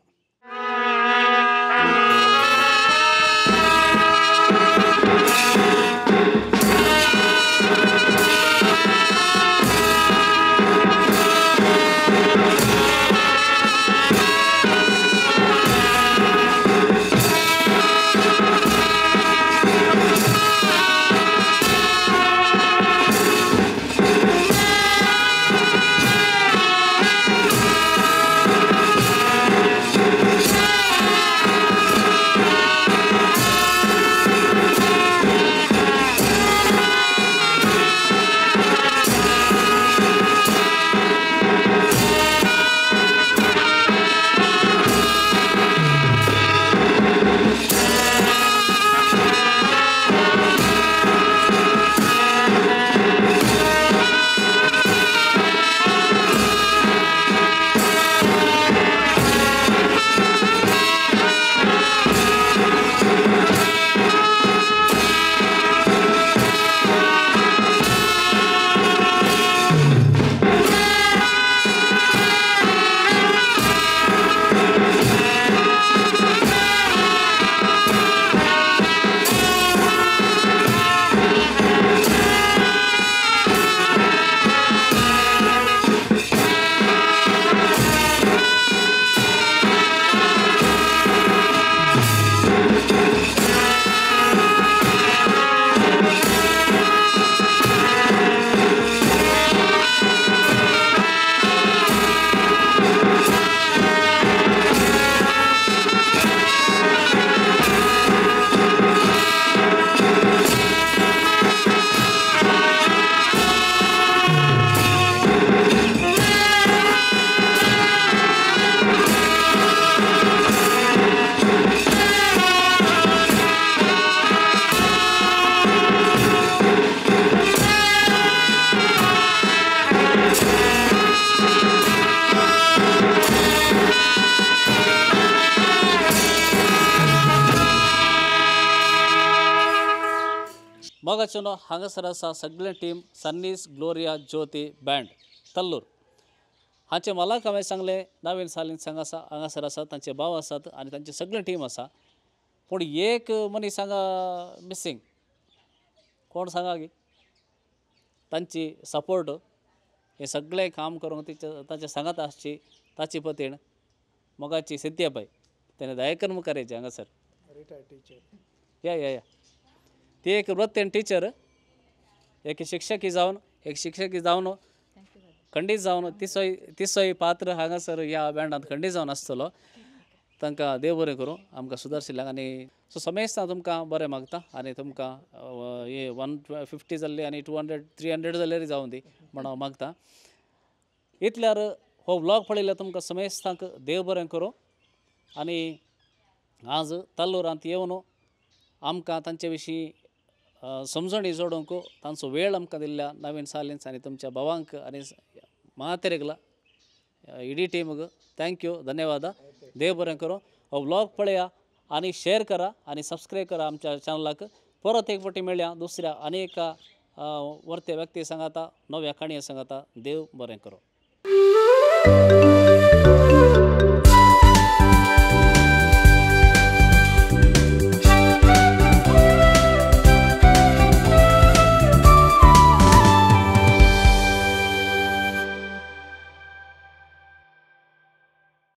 मोगाचेनो हांगासर आसा सगळें team Sunny's Gloria Jyothi band Tallur हांचे मालक हांवें सांगलें नवीन सालीन हांगा आसा हांगासर आसा तांचे भाव आसात आनी तांची सगळें टीम आसा. पूण एक मनीस हांगा मिसींग कोण सांगा गी तांची सपोर्ट हें सगळें काम करूंक तिचे तांचे सांगात आसची ताची पतीण मोगाची सिद्ध्याबाई तेणें दयाकर्म करायचें हांगासर. रिटायर्ड टिचर या या या ती एक वृत्तीन टिचर एक शिक्षकी जावन एक शिक्षकी जावन खंडीत जावन तिचोय तिचोय पात्र हांगासर ह्या बँडांत खंडीत जावन आसतलो. तांकां देव बरें करूं आमकां सुदारशिल्ल्याक आनी सो समेस्तां तुमकां बरें मागता आनी तुमकां हे 150 जाल्ली आनी 200 300 जाल्यार जावं दी म्हण हांव मागता. इतल्यार हो व्लॉग पळयल्यार तुमकां समेस्तांक देव बरें करूं आनी आज तल्लूरांत येवन आमकां तांचे विशीं समजणी जोडूंक तांचो वेळ आमकां दिल्ल्या नवीन सालीन्स आनी तुमच्या भावांक आनी म्हातेरेगला इडी टीमक thank you धन्यवाद. देव बरें करूं. हो व्लॉग पळया आनी शेअर करा आनी सबस्क्रायब करा आमच्या चॅनलाक. परत एक फावटी मेळया दुसऱ्या आनी एका वर्ते व्यक्ती सांगाता नव्या काणये सांगाता. देव बरें करूं.